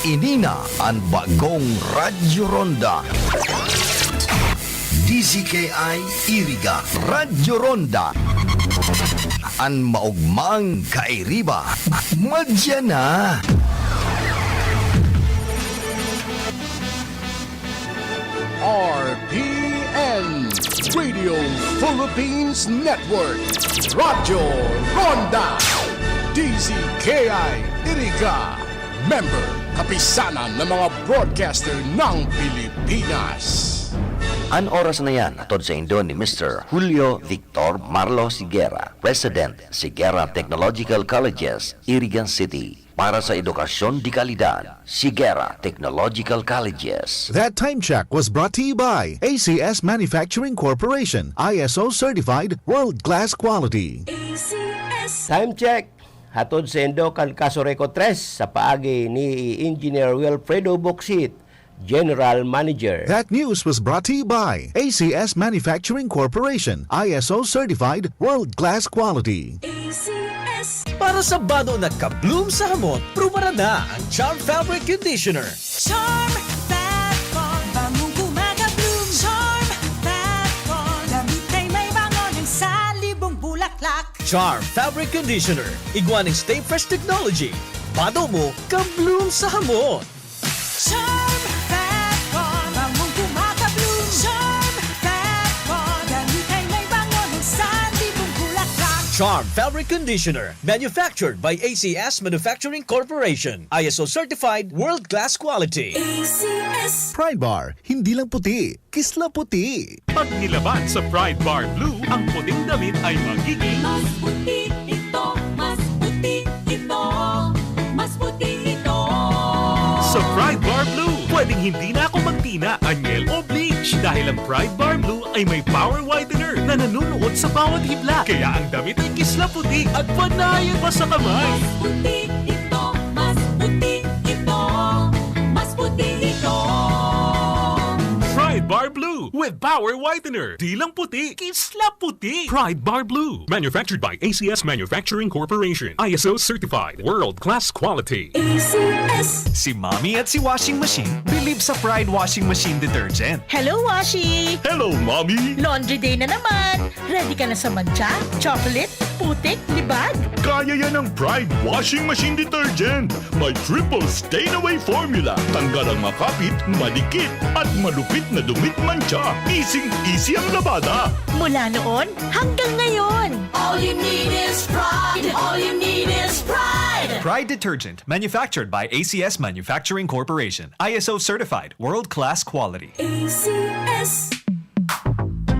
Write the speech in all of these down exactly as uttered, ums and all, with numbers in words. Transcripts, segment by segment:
Ini na an bagong Radyo Ronda. D Z K I Iriga, Radyo Ronda. An maogmang kairiba, madya na. R P N, Radio Philippines Network, Radyo Ronda, D Z K I Iriga, member, Kapisanan ng mga Broadcaster ng Pilipinas. An oras na yan, hatod saindo ni Mister Julio Victor Marlo Sigera, President, Sigera Technological Colleges, Irigan City. Para sa edukasyon de kalidad, Sigera Technological Colleges. That time check was brought to you by A C S Manufacturing Corporation, I S O certified, world-class quality. A C S. Time check. Hatod saindo kan Casureco tres sa paagi ni Engineer Wilfredo Boxit, General Manager. That news was brought to you by A C S Manufacturing Corporation, I S O certified, world-class quality. A C S. Para sa bado na ka-bloom sa hamot, prubaran na ang Charm Fabric Conditioner. Charm Fat Ball, bangong gumagabloom. Charm Fat Ball, damit ay may bango ng salibong bulaklak. Charm Fabric Conditioner, igwa ning Stay Fresh Technology. Bado mo, ka-bloom sa hamot. Charm Fat Ball, bangong gumagabloom. Charm Fat Ball, damit ay may bango ng salibong bulaklak. Charm Fabric Conditioner, manufactured by A C S Manufacturing Corporation. I S O certified, world-class quality. A C S. Pride Bar, hindi lang puti, kisla puti. Pag nilaban sa Pride Bar Blue, ang puting damit ay magiging mas puti ito, mas puti ito, mas puti ito. Sa Pride Bar Blue, pwedeng hindi na ako magtina, anyel o bleach dahil ang Pride Bar Blue ay may power whitener na nanunuot sa bawat hibla. Kaya ang damit ay kisla puti at panayan pa sa kamay. Mas puti ito, mas puti ito, mas puti ito. Pride Bar Blue with power whitener. Di lang puti, kisla puti. Pride Bar Blue. Manufactured by A C S Manufacturing Corporation. I S O certified. World class quality. A C S. Si Mommy at si Washing Machine bilib sa Pride Washing Machine Detergent. Hello, Washi! Hello, Mommy! Laundry day na naman! Ready ka na sa mantsa, chocolate, putik, libag? Kaya yan ng Pride Washing Machine Detergent. May triple stain away formula. Tanggal ang makapit, madikit, at malupit na dumit mantsa. Easy-easy ang labada. Mula noon hanggang ngayon. All you need is Pride. All you need is Pride. Pride Detergent, manufactured by A C S Manufacturing Corporation. I S O certified, world-class quality. A C S.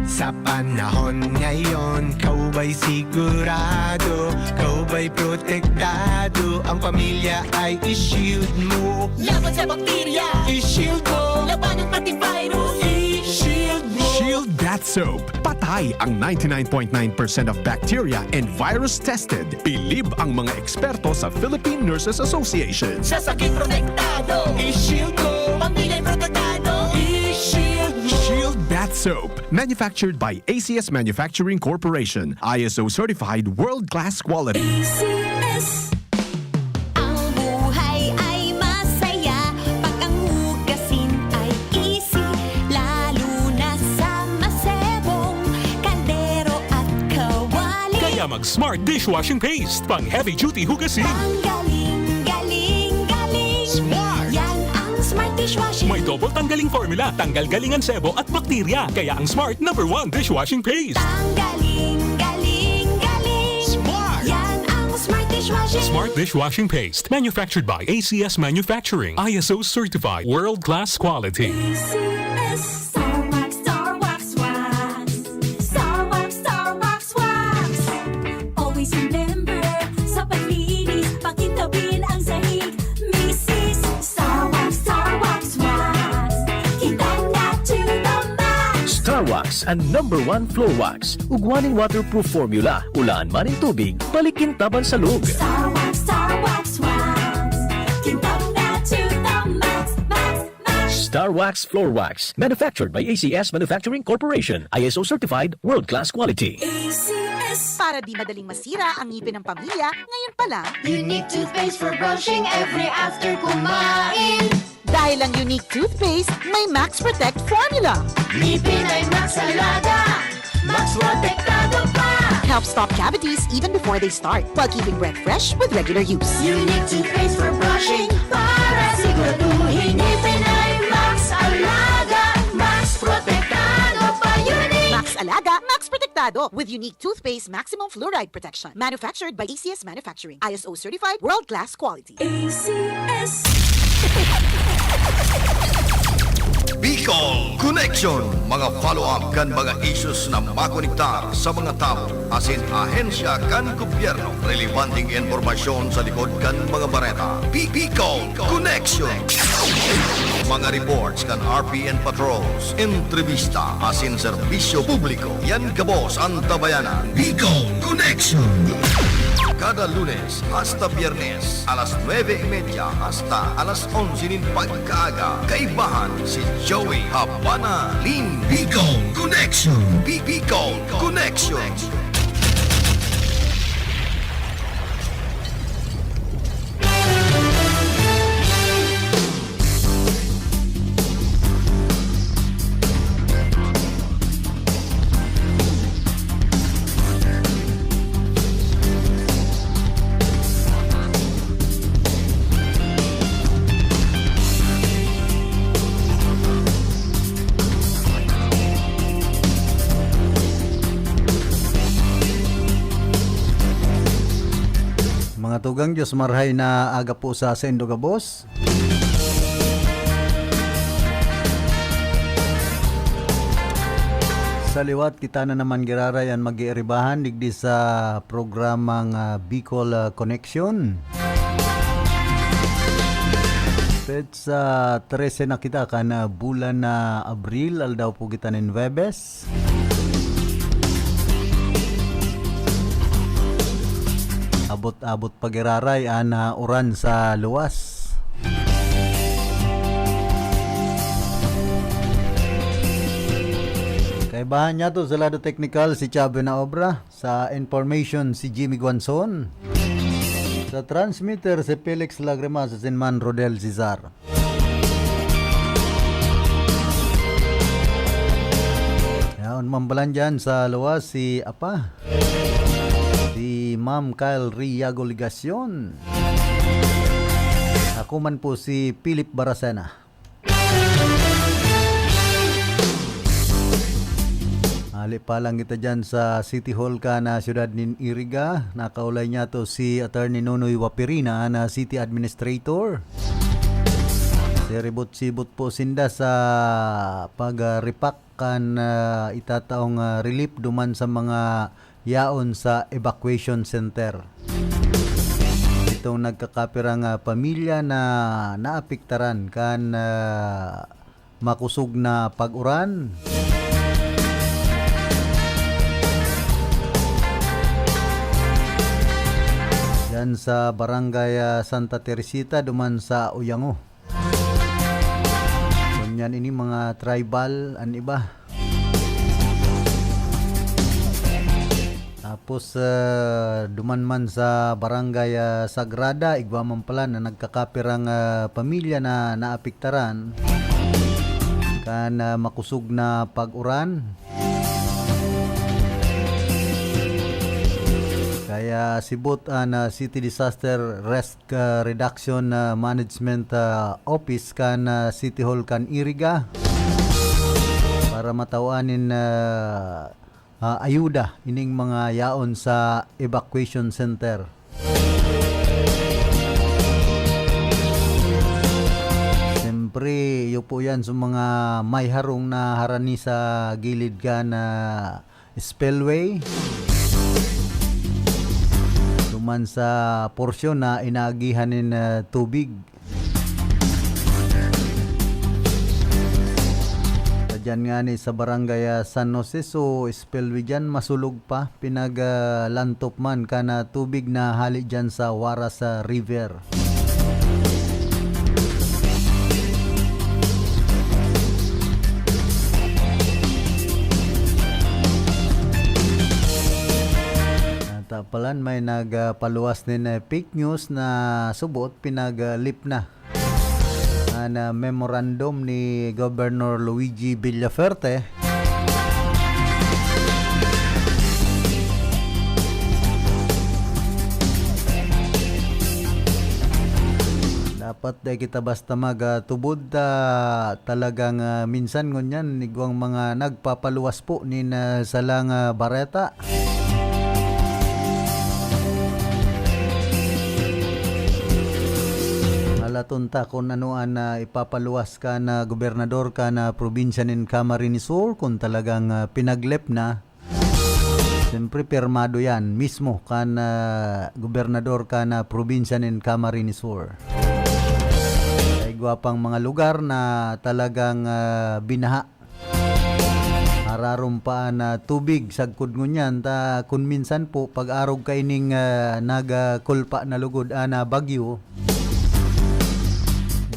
Sa panahon ngayon, ikaw ba'y sigurado? Ikaw ba'y protektado? Ang pamilya ay i-shield mo. Laban sa bakterya, i-shield mo. Labanan pati virus, i-shield mo. Shield Bath Soap. Patay ang ninety-nine point nine percent of bacteria and virus tested. Bilib ang mga eksperto sa Philippine Nurses Association. Sa sakit protektado, i-shield mo. Pamilya'y protektado, i-shield mo. Shield Bath Soap. Manufactured by A C S Manufacturing Corporation. I S O certified, world-class quality. A C S. Ang buhay ay masaya pag ang hugasin ay easy, lalo na sa masebong kaldero at kawali. Kaya mag Smart Dishwashing Paste, pang heavy duty hugasin. Ang galing, galing, galing. Smart. Yan ang Smart Dishwashing. May double tanggaling formula, tanggal galing ang sebo at bakterya. Kaya ang Smart number one dishwashing paste. Ang galing, galing, galing. Smart. Yan ang Smart Dishwashing. Smart Dishwashing Paste. Manufactured by A C S Manufacturing. I S O certified. World class quality. A C S. Star Wax, Star Wax, Wax. Star Wax, Star Wax, Wax. Always remember, sa paglinis, pakintabin ang sahig. Misis, Star Wax, Star Wax, Wax. Kintang na to the max. Star Wax, ang number one floor wax. Ugwa ning waterproof formula. Ulaan man nin tubig, balik kintaban sa lug. Star Wax, Star Wax, Wax. Kintang na to the max, max, max. Star Wax Floor Wax, manufactured by A C S Manufacturing Corporation, I S O certified, world-class quality. A C S. Para di madaling masira ang ngipin ng pamilya, ngayon pa lang, Unique toothpaste for brushing every after kumain. Dahil ang Unique toothpaste may Max Protect formula. Ngipin ay Max Alaga, Max Protektado pa. Help stop cavities even before they start, while keeping breath fresh with regular use. Unique toothpaste for brushing para siguraduhin ngipin ay Max Alaga, Max Protektado pa. Unique. Max Alaga, Max Protektado, with Unique toothpaste maximum fluoride protection. Manufactured by A C S Manufacturing. I S O certified, world-class quality. A C S. Bicol Connection, mga follow-up kan mga issues na makonektar sa mga tawo asin ahensya kan gobyerno. Relebanteng impormasyon sa likod kan mga bareta. Bi-, Bicol Connection. Mga reports kan R P N patrols, entrevista asin serbisyo publiko. Yan gabos an Tabayanan. Bicol Connection. Kada Lunes hasta Biyernes, alas nuebe y media hasta alas onse nin pagkaaga, kaibahan si Joey Habana Lin. Bicol Connection. Bi-, Bicol Connection. Mga tugang, Dios marhay na aga po sa saindo gabos. Sa liwat, kita na naman giraray an mag-iiribahan digdi sa programang, ah, Bicol, ah, Connection. Petsa trese na kita kan, ah, bulan na Abril, aldaw po kita nin Huwebes. Abot-abot pa giraray an, ah, uran sa luwas. Kaibahan niya to sa lado teknikal, si Chabo na obra. Sa information, si Jimmy Guanzon. Sa transmitter, si Felix Lagrimas asin man Rodel Cesar. Yaon man balan dyan sa luwas si Apa, si Ma'am Kyle Riago Legacion. Ako man po si Philip Baracena. Hali pa lang kita dyan sa City Hall kan siyudad nin Iriga. Nakaulay niya to si Attorney Nonoy Wapirina na City Administrator. Siribot-sibot po sinda sa pag-repack kan, ah, itataong, ah, relief duman sa mga yaon sa evacuation center. Itong nagkakapirang, ah, pamilya na naapektaran kan, ah, makosog na pag-uran. Yan sa Barangay, ah, Santa Teresita, duman sa Uyango. Ngunyan ini mga tribal, an iba. Tapos, ah, duman man sa Barangay, ah, Sagrada, igwa man pala na nagkakapirang, ah, pamilya na naapektaran kan, ah, makosog na pag-uran. Kaya sibot an, ah, City Disaster Risk, ah, Reduction, ah, Management, ah, Office kan, ah, City Hall kan Iriga para matawan nin, ah, ah, ayuda ining mga yaon sa evacuation center. Siyempre, iyo po yan sa mga may harong na harani sa gilid kan spillway. Duman sa porsyon na inaagihan nin, ah, tubig. Sa dyan nga ni sa barangay, ah, San Jose, so spillway dyan, masulog pa, pinag, ah, lantop man kan, ah, tubig na hali dyan sa Waras, ah, River. Alan, may nagpaluwas nin, eh, fake news na subot pinag-leak na an, ah, memorandum ni Governor Luigi Villafuerte. Dapat dai kita basta magtubod ta talagang, ah, minsan ngunyan igwang mga nagpapaluwas po nin, ah, salang, ah, bareta. Halaton ta kun ano an, ah, ipapaluwas kan, ah, gobernador kan, ah, probinsya nin Camarines Sur, kun talagang, ah, pinag-leak na. Siyempre, pirmado yan mismo kan, ah, gobernador kan, ah, probinsya nin Camarines Sur. Ay, igwa pang mga lugar na talagang, ah, binaha. Hararom pa an, ah, tubig sagkod ngunyan. Ta kun minsan po, pag-arog kaining, ah, nagkulpa na lugod an, ah, bagyo,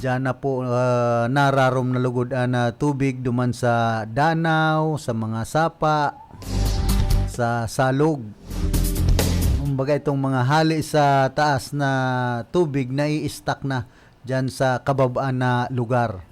diyan na po, ah, nararom na lugod an, ah, tubig duman sa danaw, sa mga sapa, sa salog. Kumbaga, itong mga hali sa taas na tubig, nai-stuck na diyan sa kababaan na lugar.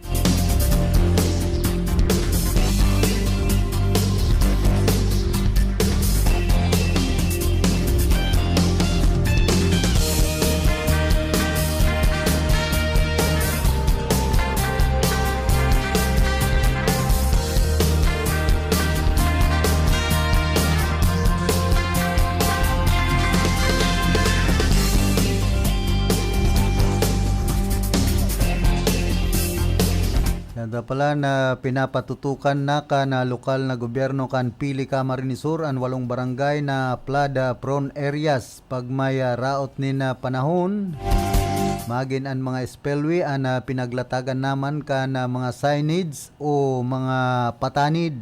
Yan daw pala na pinapatutukan na kan, ah, lokal na gobyerno kan Pili, Camarines Sur an walong barangay na flood, ah, prone areas. Pag may, ah, raot nin, ah, panahon, magin an mga spillway an, ah, pinaglatagan naman kan, ah, mga signage o mga patanid.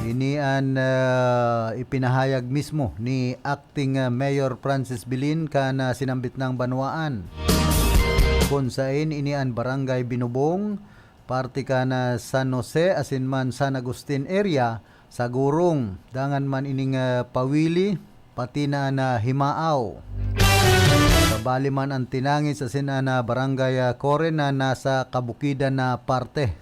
Ini an, ah, ipinahayag mismo ni Acting, ah, Mayor Francis Bilin kan, ah, sinambit nang banwaan, kun sain ini an Barangay Binubong, parte kan, ah, San Jose asin man San Agustin area, sa Gurong, dangan man ining, ah, Pawili, pati na an, ah, Himaaw. Kabali man an Tinangis asin an, ah, Barangay, ah, Coren na nasa kabukidan na parte.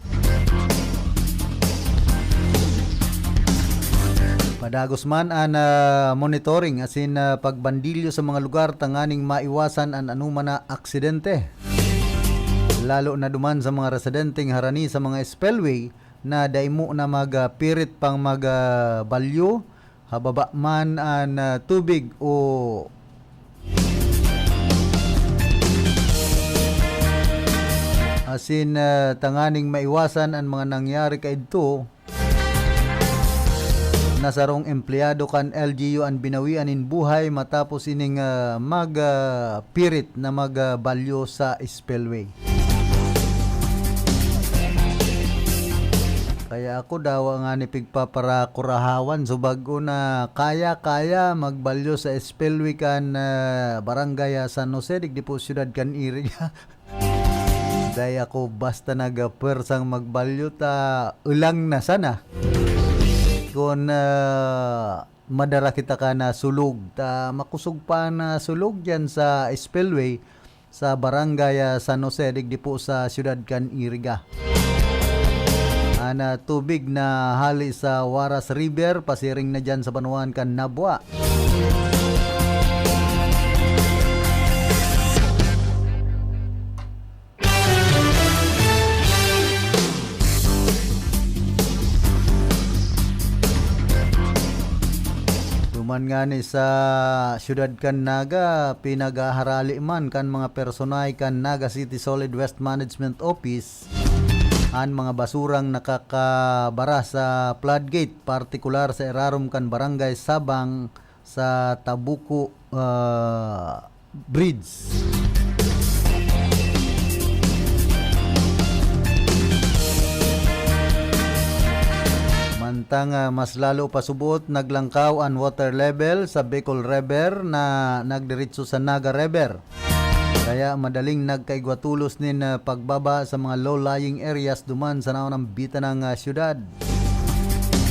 Padagos man an, ah, monitoring asin, ah, pagbandilyo sa mga lugar tanganing maiwasan an anoman na aksidente. Lalo na duman sa mga residenteng harani sa mga spillway na dai mo na magpirit pang magbalyo, ha baba man an, ah, tubig o asin, ah, tanganing maiwasan an mga nangyari kaidto, na sarong empleyado kan L G U an binawian nin buhay matapos ining, ah, mag, ah, pirit na magbalyo sa spillway. Kaya ako dawa nga ni pigpaparakurahawan, so bag-o na kaya, kaya magbalyo sa spillway kan, ah, Barangay, ah, San Jose, digdi po siyudad kan Iriga. Dai ako basta nagapwersang magbalyo ta ulang na sana. Kun, ah, madara kita kan, ah, sulog, ta makosog pa na sulog diyan sa spillway sa Barangay, ah, San Jose, digdi po sa siyudad kan Iriga. An, ah, tubig na hali sa Waras River, pasiring na diyan sa banwaan kan Nabua. Duman ngani sa siyudad kan Naga, pinaghaharali man kan mga personahe kan Naga City Solid Waste Management Office an mga basurang nakakabara sa floodgate, partikular sa irarom kan Barangay Sabang sa Tabuco, ah, Bridge. Mantang, ah, mas lalo pa subot, naglangkaw an water level sa Bicol River na nagdiretso sa Naga River. Kaya madaling nagkaigwa tolos nin, ah, pagbaba sa mga low-lying areas duman sa naunang bitanang, ah, syudad.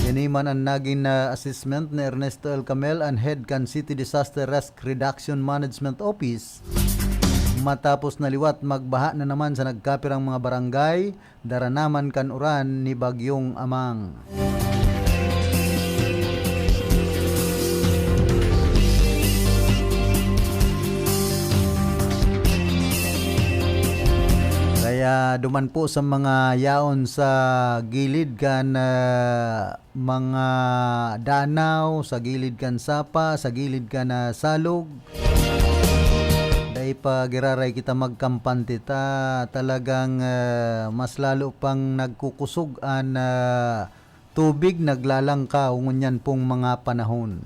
Ini man an nagin, ah, assessment ni Ernesto L. Camel, an head kan City Disaster Risk Reduction Management Office, matapos na liwat magbaha na naman sa nagkapirang mga barangay, daranaman kan uran ni Bagyong Amang. Kaya duman po sa mga yaon sa gilid kan, ah, mga danaw, sa gilid kan sapa, sa gilid kan, ah, salog, dai pa giraray kita magkampante ta. Talagang, ah, mas lalo pang nagkukusog an, ah, tubig, naglalangkaw ngunyan pong mga panahon.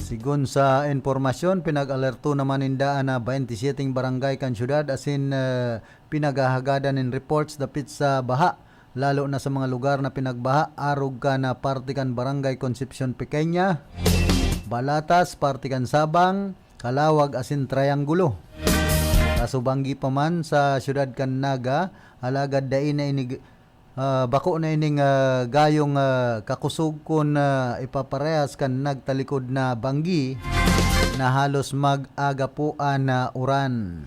Sigon sa impormasyon, pinag-alerto naman ninda an, ah, baynte siyete barangay kan syudad asin, ah, pinaghahagadan nin reports dapit sa baha, lalo na sa mga lugar na pinagbaha, arog kan, ah, parte kan Barangay Concepcion Pequeña, Balatas, parte kan Sabang, Calauag asin Triangulo. Kaso banggi pa man sa syudad kan Naga, alagad dai na inig-, ah, bako na ining, ah, gayong, ah, kakusog kun, ah, ipaparehas kan nagtalikod na banggi na halos mag-agapoan na uran.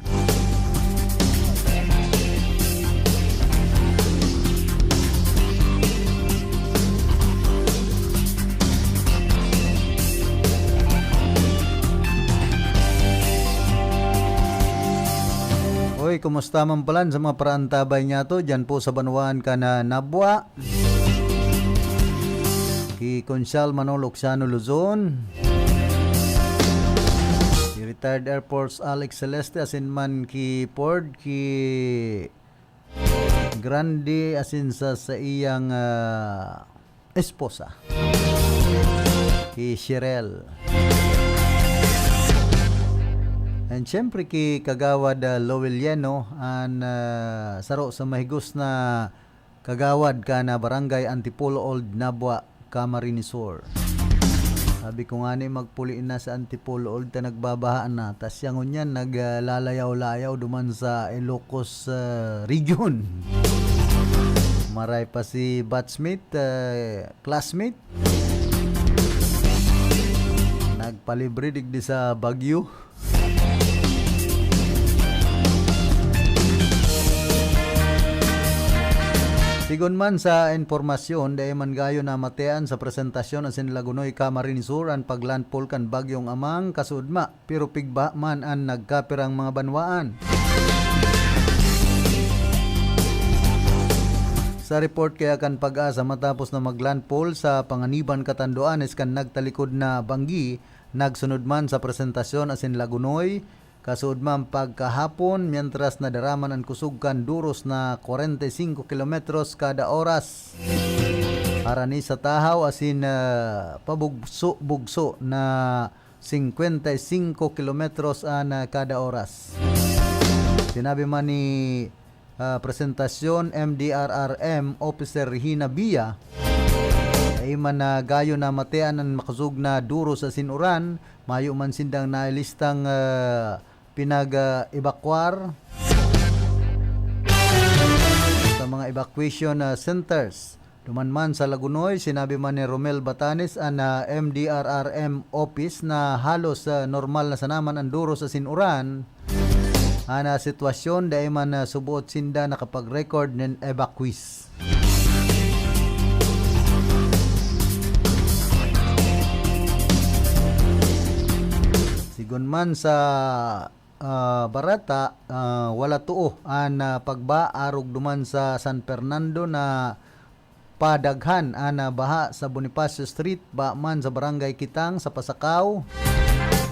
Oy, kumusta man palan sa mga paraantabay niyato diyan po sa banwaan kan Nabua? Ki Konsehal Manolo Oxiano Luzon, ki Retired Air Force Alex Celeste, asin man ki Ford, ki Grande, asin sa, sa iyang, ah, esposa, ki Cheryl. And syempre, ki Kagawad, ah, Lowell Yeno, an, ah, saro sa mahigos na kagawad kan Barangay Antipolo Old, Nabua, Camarines Sur. Sabi ko ngani, magpuli na sa Antipolo Old ta nagbabaha na. Tas siya ngunyan, naglalayaw-layaw duman sa Ilocos, ah, region. Maray pa si batchmate, ah, classmate. Nagpalibre digdi sa Baguio. Sigon man sa impormasyon, dai man gayo namatian sa presentasyon asin Lagonoy, Camarines Sur an paglandfall kan Bagyong Amang kasuodma, pero pigbaha man an nagkapirang mga banwaan. Sa report kaya kan Pag-asa, matapos na maglandfall sa Panganiban, Catanduanes kan nagtalikod na banggi, nagsunod man sa presentasyon asin Lagonoy, kasuodma pagkahapon, mientras nadaraman an kusog kan duros na kwarenta y singko kilometros kada oras. Harani sa tahaw asin, ah, pabugso-bugso na singkwenta y singko kilometros an, ah, kada oras. Sinabi man ni, ah, presentasyon M D R R M Officer Regina Villa, dai man na gayo namatian an makosog na duros asin uran, mayo man sindang nailistang, ah, pinag-, ah, ebakwar sa mga evacuation, ah, centers. Duman man sa Lagonoy, sinabi man ni Romel Batanes, an, ah, M D R R M office, na halos, ah, normal na sana man an duros asin uran. An, ah, sitwasyon, dai man, ah, suboot sinda nakapag-record nin evacuees. Sigon man sa, ah, bareta, ah, wala too an, ah, pagbaha arog duman sa San Fernando na padaghan an, ah, baha sa Bonifacio Street, ba man sa Barangay Kitang sa Pasacao,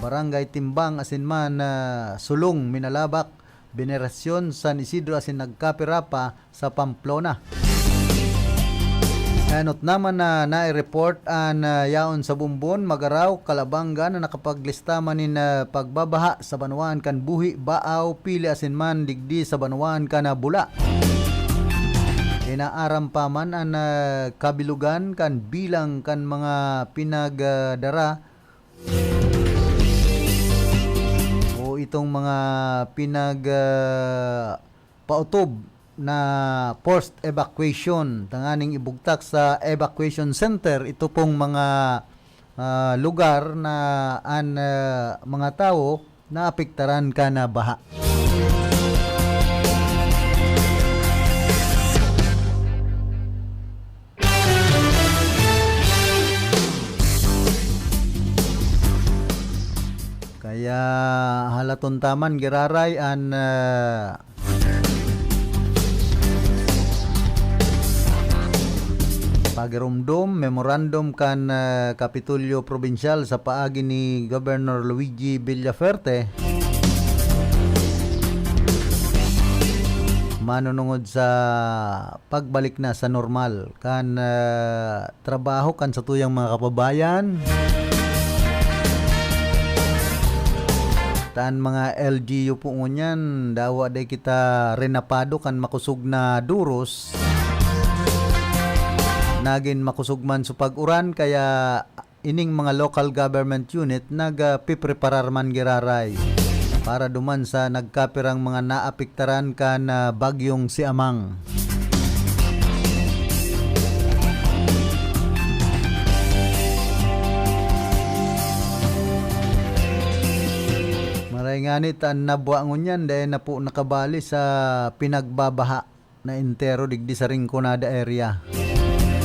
Barangay Timbang asin man, ah, Sulong, Minalabac, Veneracion, San Isidro asin nagkapira pa sa Pamplona. Enot naman na nai-report an, ah, yaon sa Bombon, Magaraw, Calabanga na nakapaglista man nin, ah, pagbabaha sa banwaan kan Buhi, Baaw, Pili asin man digdi sa banwaan kan, ah, Bula. Inaaram pa man an, ah, kabilugan kan bilang kan mga pinagdara itong mga pinag, ah, pautob na forced evacuation, tanganing ibugtak sa evacuation center ito pong mga, ah, lugar na an, ah, mga tawo naapektaran kan, ah, baha. Kaya halaton ta man giraray an, ah, pagiromdom, memorandum kan, ah, Kapitolyo Probinsyal sa paagi ni Governor Luigi Villafuerte manunungod sa pagbalik na sa normal kan, ah, trabaho kan satuyang mga kababayan. Tan mga L G U po ngunyan, dawa day kita renapado kan makosog na duros. Nagin makosog man sa pag-uran, kaya ining mga local government unit nagpipreparar man giraray para duman sa nagkapirang mga naapektaran kan, ah, bagyong si Amang. Maray ngani ta an Nabua ngunyan dai na po nakabali sa pinagbabaha na entero digdi sa Rinconada area.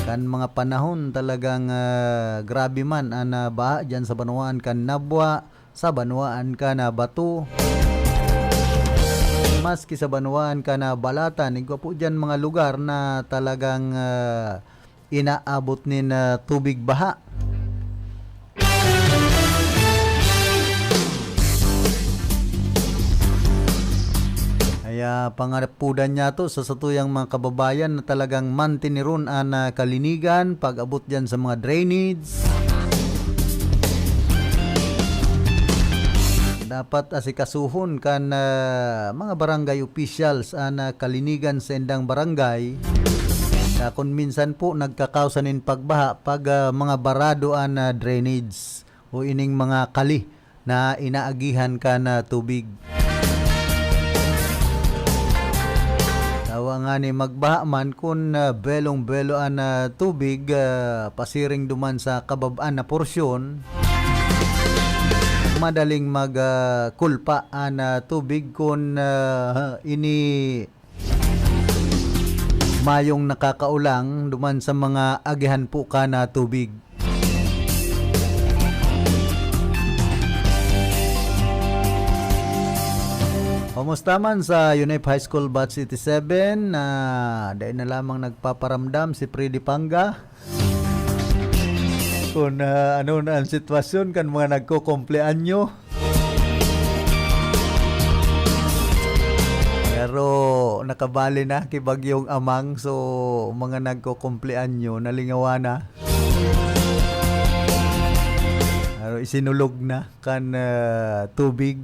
Kan mga panahon talagang, ah, grabe man an, ah, baha diyan sa banwaan kan Nabua, sa banwaan kan, ah, Bato, maski sa banwaan kan, ah, Balatan. Igwa po diyan mga lugar na talagang, ah, inaabot nin, ah, tubig baha. Kaya pangapudan niya to sa satuyang mga kababayan na talagang mantiniron an, ah, kalinigan, pag-abot diyan sa mga drainage. Dapat asikasuhon kan, ah, mga barangay officials an, ah, kalinigan sa indang barangay. Sa kun minsan po nagkakausa nin pagbaha pag, ah, mga barado an, ah, drainage o ining mga kali na inaagihan kan, ah, tubig. Tawa nga ni magbaha man kun, ah, belong-belo an, ah, tubig, ah, pasiring duman sa kabab-an na porsyon, madaling mag, ah, kulpa an, ah, tubig kun, ah, ini mayong nakakaulang duman sa mga agihan po kan, ah, tubig. Kumusta man sa UNEP High School Batch eighty-seven na dai na lamang nagpaparamdam si Freddy Panga? Kung, ah, ano na ang sitwasyon kan mga nagkukumpleanyo. Pero nakabali na ki Bagyong Amang, so mga nagkukumpleanyo, nalingawan na. Pero isinulog na kan, ah, tubig.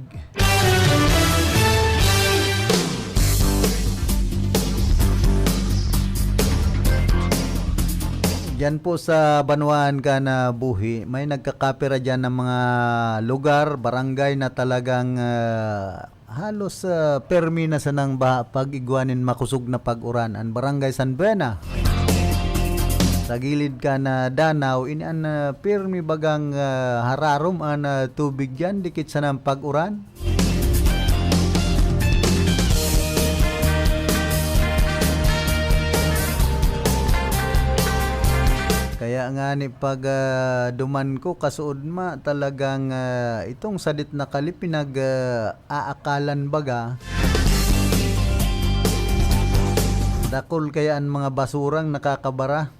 Diyan po sa banwaan kan, ah, Buhi, may nagkakapira diyan ng mga lugar, barangay na talagang, ah, halos, ah, permi na sanang baha pag igwa nin makosog na pag-uran. An Barangay San Buena, sa gilid kan, ah, danaw, ini an, ah, permi bagang, ah, hararom an, ah, tubig diyan, dikit sanang pag-uran. Kaya ngani pag, ah, duman ko, kasuodma talagang, ah, itong sadit na kali pinag, ah, aakalan baga. Dakul kaya an mga basurang nakakabara.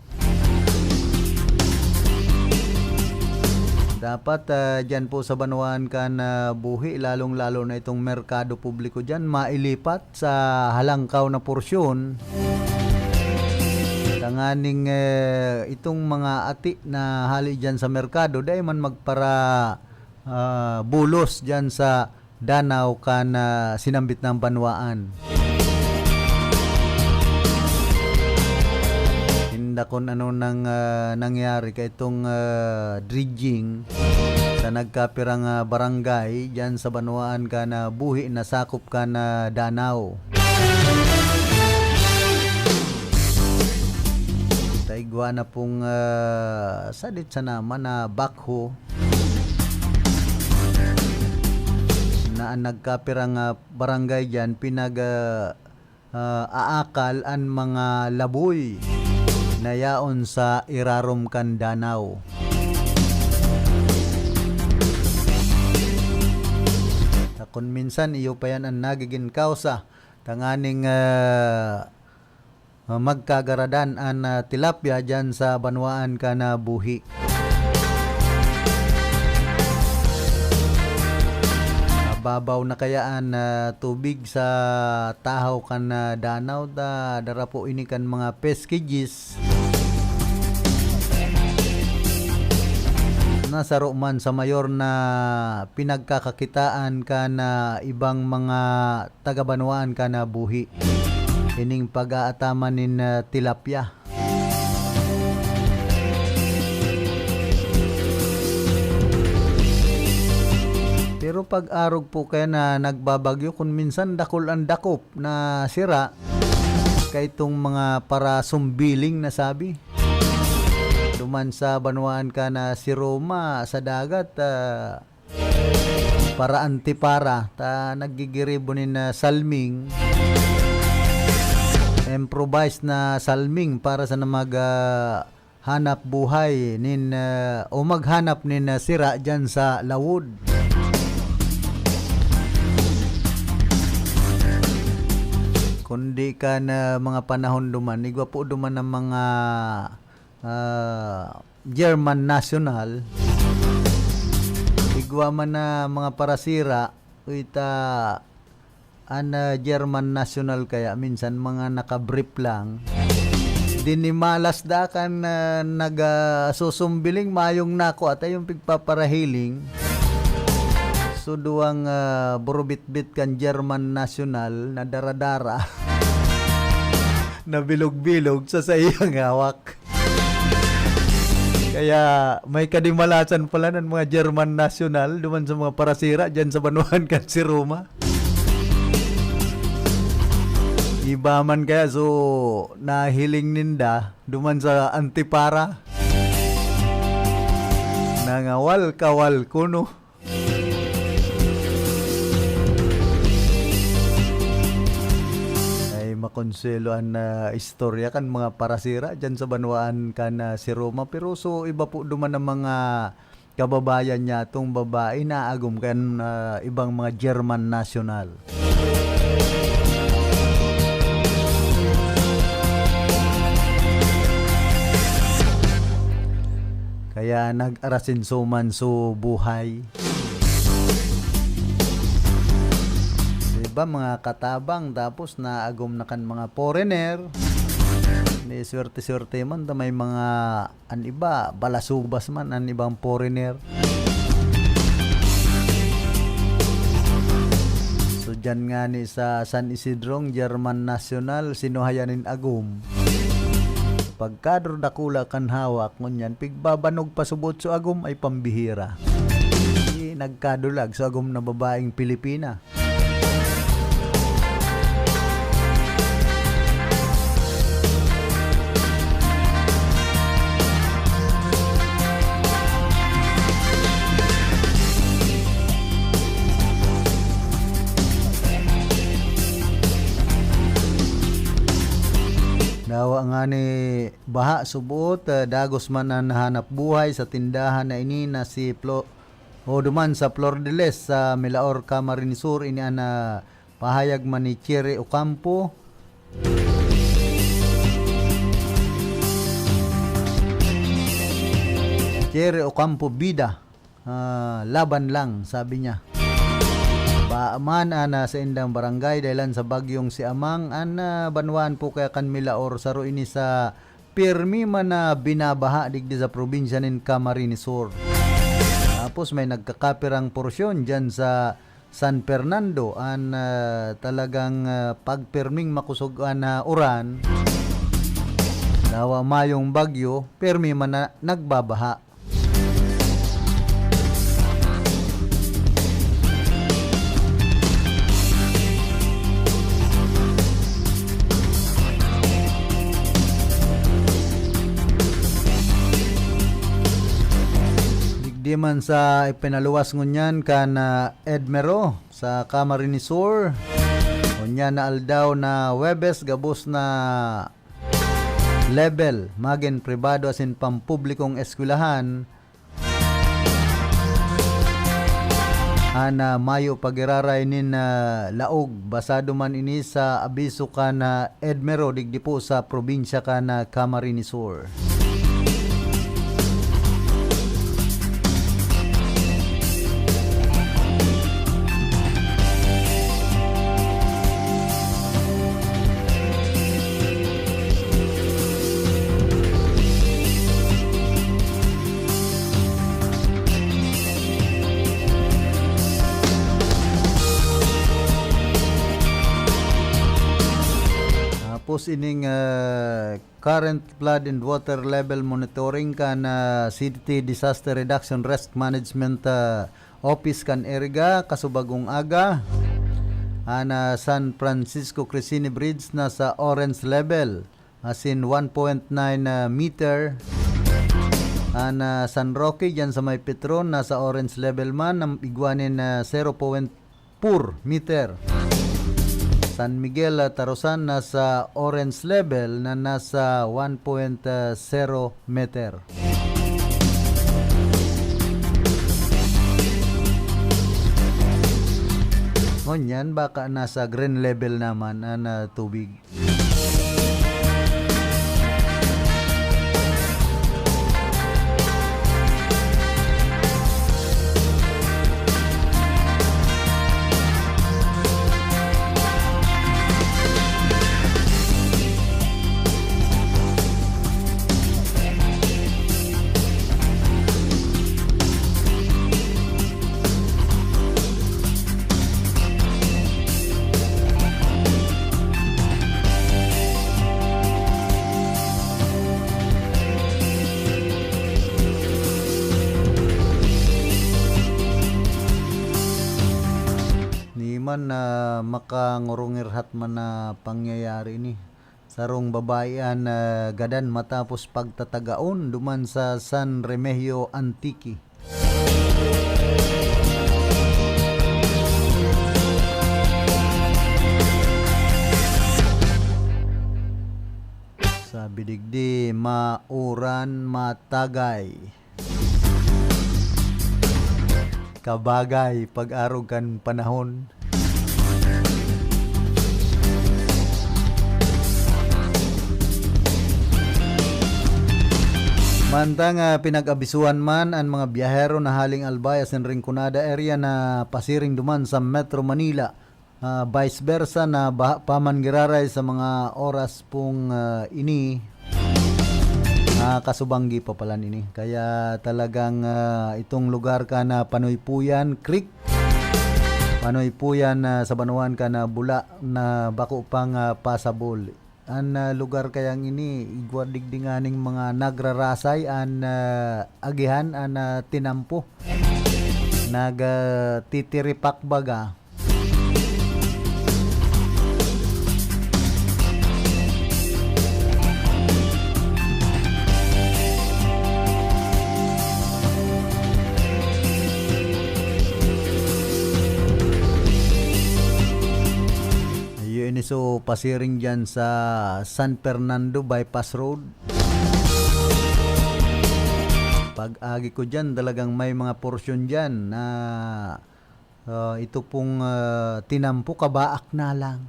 Dapat, ah, diyan po sa banwaan kan, ah, Buhi, lalong-lalo na itong merkado publiko diyan, mailipat sa halangkaw na porsyon. Tanganing, eh, itong mga ati na hali diyan sa merkado, dai man magpara, ah, bulos diyan sa danaw kan, ah, sinambit na banwaan. Inda Kung ano nang, ah, nangyari kaitong, ah, dredging sa nagkapirang, ah, barangay diyan sa banwaan kan, ah, Buhi na sakop kan, ah, Danao. Ta igwa na pong, ah, sadit sana man na backhoe na ang nagkapirang, ah, barangay diyan pinag, ah, ah, aakal an mga laboy na yaon sa irarom kan Danao. Ta kun minsan, iyo pa yan an nagigin kausa tanganing, ah, ah, magkagaradan an, ah, tilapia diyan sa banwaan kan, ah, Buhi. Mababaw na kaya an, ah, tubig sa tahaw kan, ah, Danao ta dara po ini kan mga peskidyis na saro man sa mayor na pinagkakakitaan kan, ah, ibang mga taga-banwaan kan, ah, Buhi. Ining pag-aataman nin, ah, tilapia. Pero pag-arog po kaya na nagbabagyo, kun minsan dakul an dakop na sira, kaitong mga parasumbiling na sabi. Duman sa banwaan kan, ah, Siroma, sa dagat, ah, para Antipara, ta naggigiribo nin, ah, salming. Improvised na salming para sa na mag, ah, hanap buhay nin, ah, o maghanap nin, ah, sira diyan sa lawod. Kundi kan, ah, mga panahon duman, igwa po duman ang mga, ah, German national. Igwa man na mga parasira, uy, ta an, ah, German national kaya minsan mga naka-brief lang. Dinimalas da kan, ah, naga-, susumbiling mayong nako at ayong pigpaparahiling. So, duwang, ah, burubitbit kan German national na daradara na bilog-bilog sa saiyang hawak. Kaya may kadimalasan pala ng mga German national duman sa mga parasira dyan sa banwaan kan si Roma. Iba man kaya so nahiling ninda duman sa Antipara. Nangawal-kawal kuno. Ay, makonselo an, ah, istorya kan mga parasira dyan sa banwaan kan, ah, si Roma. Pero so, iba po duman ang mga kababayan niya, tong babae na agom kan, ah, ibang mga German national. Kaya nag-arasinso man so buhay. Diba, mga katabang, tapos naagom na kan mga foreigner. Ni swerte-swerte man ta may mga, an iba, balasubas man, an ibang foreigner. So, dyan nga ni sa San Isidro, German national, sinuhayan nin agom. Pagkador dakula kan hawak, ngunyan, pigbabanog pa subot so agom ay pambihira. Di nagkadulag so agom na babaeng Pilipina. Nawa nga ni baha subot, ah, dagos man an hanap buhay sa tindahan na ini na si Flo-, o duman sa Flor de Lis sa Milaor, Camarines Sur, ini an, ah, pahayag man ni Cherry Ocampo. Cherry Ocampo Bida, ah, laban lang, sabi niya. Ba man an, ah, saindang barangay, dahilan sa bagyong si Amang, an, ah, banwaan po kaya kan Milaor, saro ini sa pirmi man na binabaha digdi sa probinsya nin Camarines Sur. Tapos may nagkakapirang porsyon dyan sa San Fernando, an, ah, talagang, ah, pagpirming makosog an, ah, uran. Awa mayong bagyo, pirmi man na nagbabaha. Digdi man sa ipinaluwas ngunyan kan, ah, EDMERO sa Camarines Sur. Ngunyan na aldaw na Huwebes, gabos na level, magin pribado asin pampublikong eskwelahan, an, ah, mayo pagiraray nin, ah, laog. Basado man ini sa abiso kan, ah, EDMERO digdi po sa probinsya kan, ah, Camarines Sur. Tapos ining, ah, current flood and water level monitoring kan, ah, City Disaster Reduction Risk Management, ah, Office kan ERGA, kasubagong aga. An, ah, San Francisco Crescini Bridge nasa orange level, asin one point nine, ah, meter. An, ah, San Roque, dyan sa may Petron, nasa orange level man, ang igwa nin, ah, zero point four meter. San Miguel, ah, Tarosan, nasa orange level na nasa one point zero meter. Ngunyan, baka nasa green level naman an, ah, tubig. Ni man na makangurungirhat man na pangyayari ini. Sarong babae an, ah, gadan matapos pagtatagaon duman sa San Remigio, Antique. Sabi digdi, mauran, matagay. Kabagay, pag-arog kan panahon. Mantang, ah, pinag-abisuhan man an mga biyahero na haling Albay asin Rinconada area na pasiring duman sa Metro Manila, ah, vice versa na baha pa man giraray sa mga oras pong, ah, ini, ah, kasubanggi pa palan ini. Kaya talagang, ah, itong lugar kan, ah, Panuypuyan Creek, Panuypuyan, ah, sa banwaan kan, ah, Bula na bako pang, ah, pasabol. An, ah, lugar kayang ini, igwa digdi nganing mga nagrarasay an, ah, agihan, an, ah, tinampo. Nag, ah, titiripak baga. Iyo ini, so, pasiring diyan sa San Fernando Bypass Road. Pag-agi ko diyan, talagang may mga porsyon diyan na, ah, ito pong, ah, tinampo, kabaak na lang.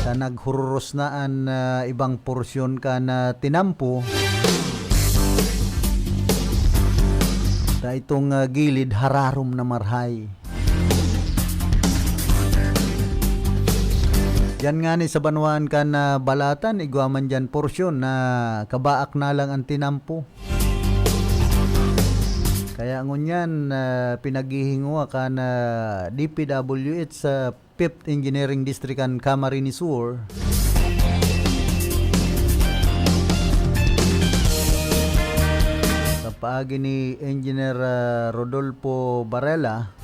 Ta naghururos na an, ah, ibang porsyon kan, ah, tinampo. Ta itong, ah, gilid, hararom na marhay. Diyan ngani sa banwaan kan, ah, Balatan, igwa man diyan porsyon na kabaak na lang an tinampo. Kaya ngunyan, ah, pinaghihingowa kan, ah, D P W H sa Fifth Engineering District kan Camarines Sur, sa paagi ni Engineer, ah, Rodolfo Varela,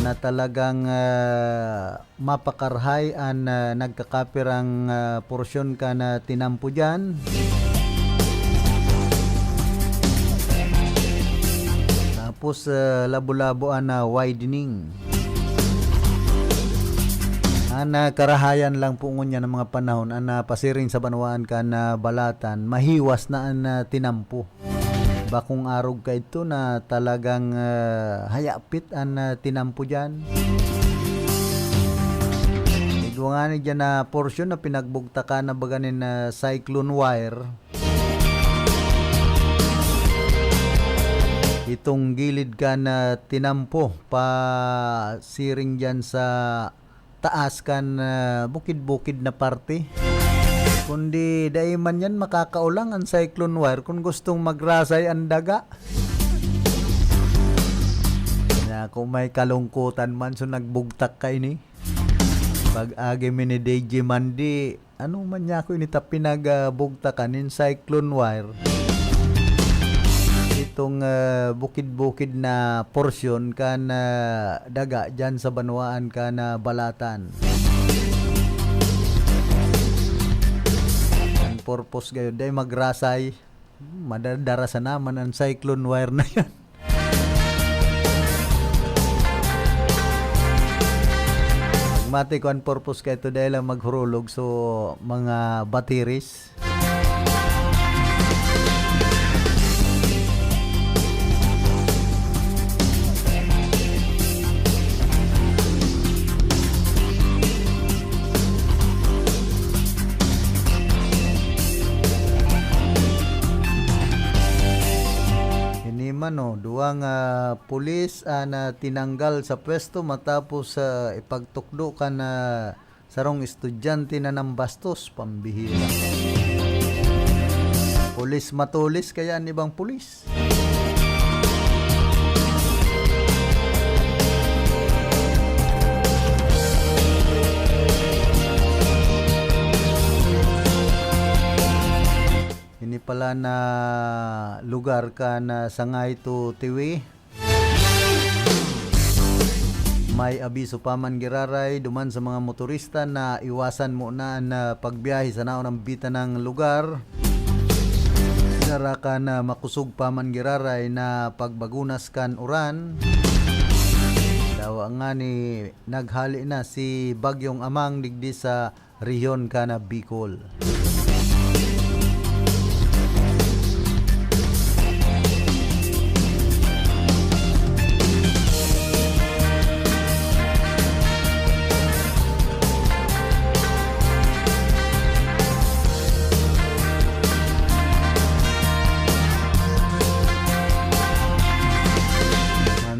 na talagang, ah, mapakarahay an, ah, nagkakapirang, ah, porsyon kan, ah, tinampo diyan. Tapos, ah, labo-labo an, ah, widening. An, ah, karahayan lang po ngunyan ng mga panahon, an, ah, pasiring sa banwaan kan, ah, Balatan, mahiwas na an, ah, tinampo. Bakong arog kaidto na talagang, ah, hayapit an, ah, tinampo diyan. Igwa ngani diyan na porsyon na pinagbugtakan na baga nin, ah, cyclone wire. Itong gilid kan, ah, tinampo pasiring diyan sa taas kan, ah, bukid-bukid na parte. Kundi dai man yan makakaulang an cyclone wire kun gustong magrasay an daga. Na kung may kalungkutan man, so nagbugtak kaini. Pag-agi mi ni D J Mandy, ano man niya ako ini ta pinagbugtakan nin cyclone wire. Itong, ah, bukid-bukid na porsyon kan, ah, daga diyan sa banwaan kan, ah, Balatan. Ang purpose gayon, dai magrasay. Hmm, madadara sana man ang cyclone wire na yan. Pagmati ko, ang purpose kaito dai lang maghurulog, so, mga batiris. Ini man, oh, duwang, ah, pulis an, ah, tinanggal sa pwesto matapos, ah, ipagtukdo kan, ah, sarong estudyante na nambastos. Pambihira. Pulis matulis kaya an ibang pulis. Ini pala na lugar kan, ah, Sangay to Tiwi. May abiso pa man giraray duman sa mga motorista na iwasan muna an, ah, pagbiyahe sa naonang bitanang lugar. Sara kan, ah, makosog pa man giraray na pagbagunas kan uran. Dawa ngani naghale na si Bagyong Amang digdi sa rehiyon kan Bicol.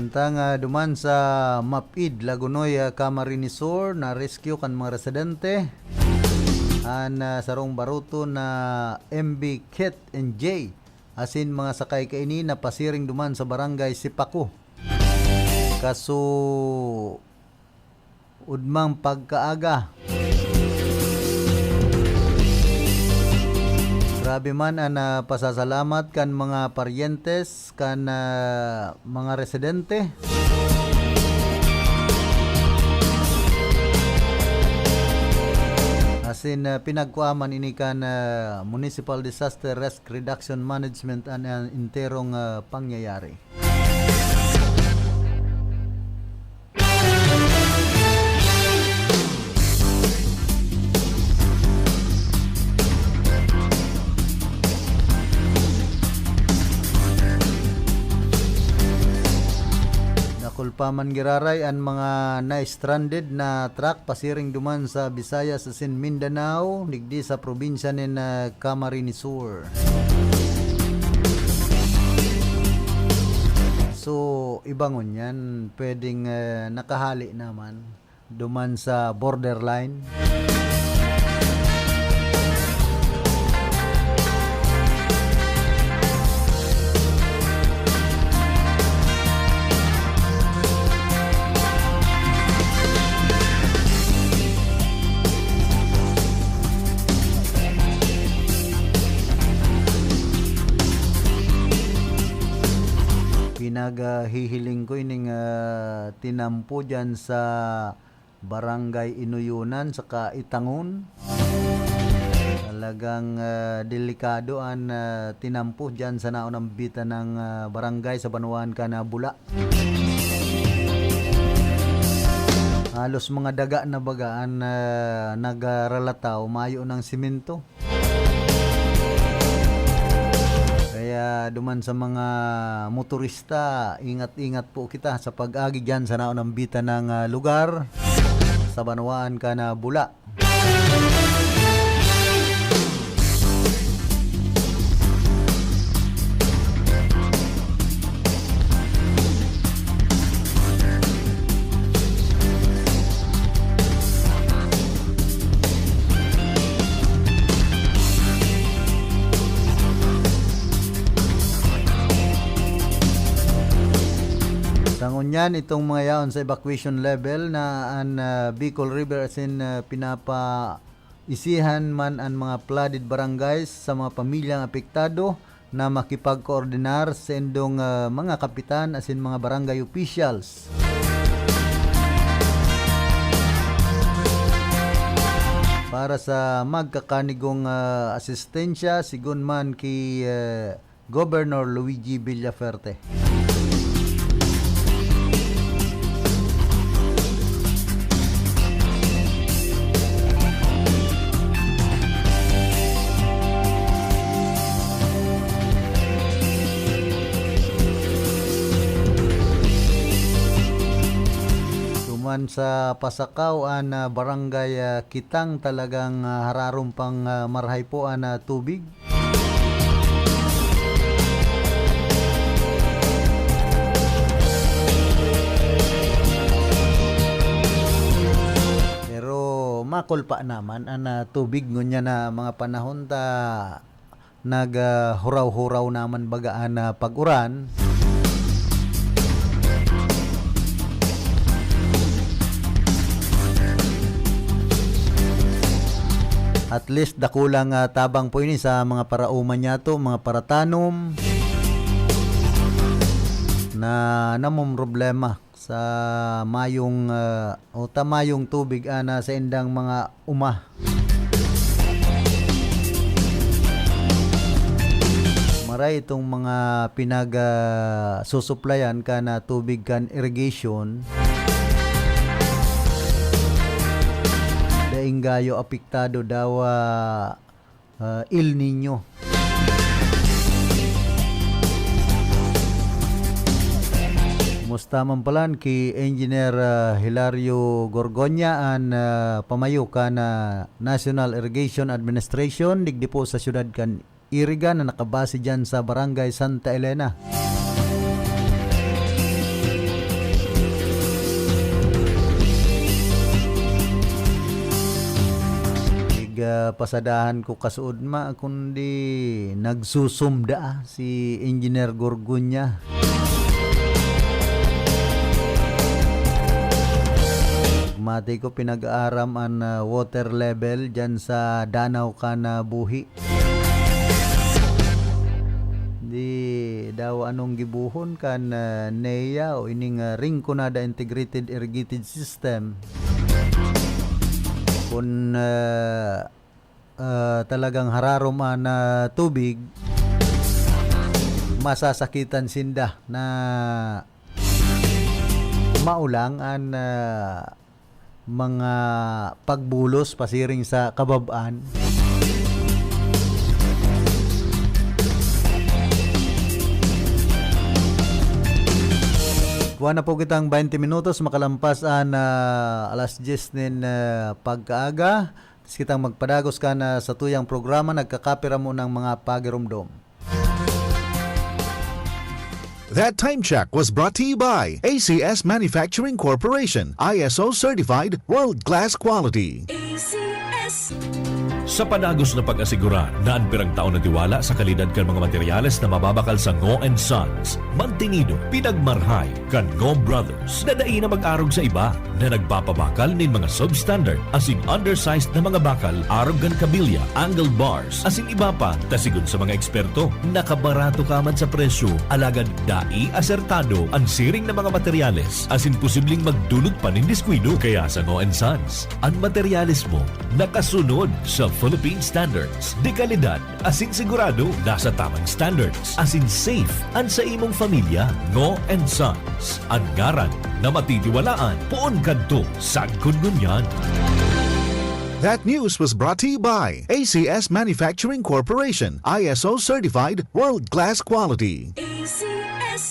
Mantang, ah, duman sa Mapid, Lagonoy, ah, Camarines Sur, na-rescue kan mga residente an, ah, sarong baruto na M V Kit and J, asin mga sakay kaini na pasiring duman sa Barangay Sipaco. Kaso, udmang pagkaaga. Grabe man an, ah, pasasalamat kan mga paryentes kan, ah, mga residente. Asin, ah, pinagkuaman ini kan, ah, Municipal Disaster Risk Reduction Management an, ah, enterong, ah, pangyayari. Dakul pa man giraray an mga na-stranded na truck pasiring duman sa Visayas asin Mindanao, digdi sa probinsya nin, ah, Camarines Sur. So, iba ngunyan, pwedeng, eh, nakahali naman duman sa borderline. Ah, hihiling ko ining, ah, tinampo diyan sa Barangay Inuyonan saka Itangon. Talagang, ah, delikado an, ah, tinampo diyan sa naunang bitan ng, ah, barangay sa banwaan kan, ah, Bula. Halos mga daga na baga an, ah, nagralataw, mayo ng simento. Kaya duman sa mga motorista, ingat-ingat po kita sa pag-agi diyan sa naunang bitan ng, ah, lugar, sa banwaan kan, ah, Bula. Sa ngunyan, itong mga yaon sa evacuation level na an, ah, Bicol River asin, ah, pinapa isihan man an mga flooded barangays sa mga pamilyang apektado na makipagkoordinar sa indong, ah, mga kapitan asin mga barangay officials para sa magkakanigong, ah, asistensya, sigon man ki, ah, Governor Luigi Villafuerte. Duman sa Pasakaw, an, ah, barangay, ah, Kitang, talagang, ah, hararom pang, ah, marahay po an, ah, tubig. Pero makulpa naman an, ah, tubig ngunyan na mga panahon ta nag, ah, huraw-huraw naman baga an, ah, pag-uran. At least, dakulang, ah, tabang po ini sa mga paraoma niyato, mga paratanom na namomroblema sa mayong, ah, o ta mayong tubig ana sa indang mga uma. Maray itong mga pinag, ah, susuplayan kan, ah, tubig kan irrigation. Daing gayo apektado daw, ah, ah, El Niño. Kumusta man palan ki Engineer, ah, Hilario Gorgonya, an, ah, pamayo kan, ah, National Irrigation Administration, digdi po sa siyudad kan Iriga na nakabase diyan sa Barangay Santa Elena. Ig, ah, pasadahan ko kasuodma, kundi nagsusumda, ah, si Engineer Gorgonya. Mati ko pinag-aaram an, ah, water level diyan sa Danaw kan, ah, Buhi. Di daw anong gibohon kan, ah, NEA o ining, ah, Rinconada Integrated Irrigated System. Kun, ah, ah, talagang hararom an, ah, tubig, masasakitan sinda na maulang an, ah, mga pagbulos pasiring sa kabab-an. Kuha na po kitang baynte minutos makalampas an, ah, alas dyes nin, ah, pagkaaga. Tis kitang magpadagos kan, ah, satuyang programa, nagkakapira mo ng mga pagiromdom. That time check was brought to you by A C S Manufacturing Corporation, I S O certified, world-class quality. A C S. Sa padagos na pag-asigurar na an pirang taon na tiwala sa kalidad kan mga materyales na mababakal sa Ngo and Sons, mantinido, pinagmarhay kan Ngo Brothers na dai na mag-arog sa iba na nagpapabakal nin mga substandard asin undersized na mga bakal arog kan kabilya, angle bars, asin iba pa, ta sigon sa mga eksperto, nakabarato ka man sa presyo, alagad dai asertado an siring na mga materyales asin posibleng magdulot pa nin diskuido. Kaya sa Ngo and Sons, an materyales mo nakasunod sa Philippine standards, de kalidad asin sigurado nasa tamang standards asin safe an sa imong familya. Ngo and Sons, an ngaran na matitiwalaan poon kadto sagkod ngunyan. That news was brought to you by A C S Manufacturing Corporation, I S O certified, world-class quality.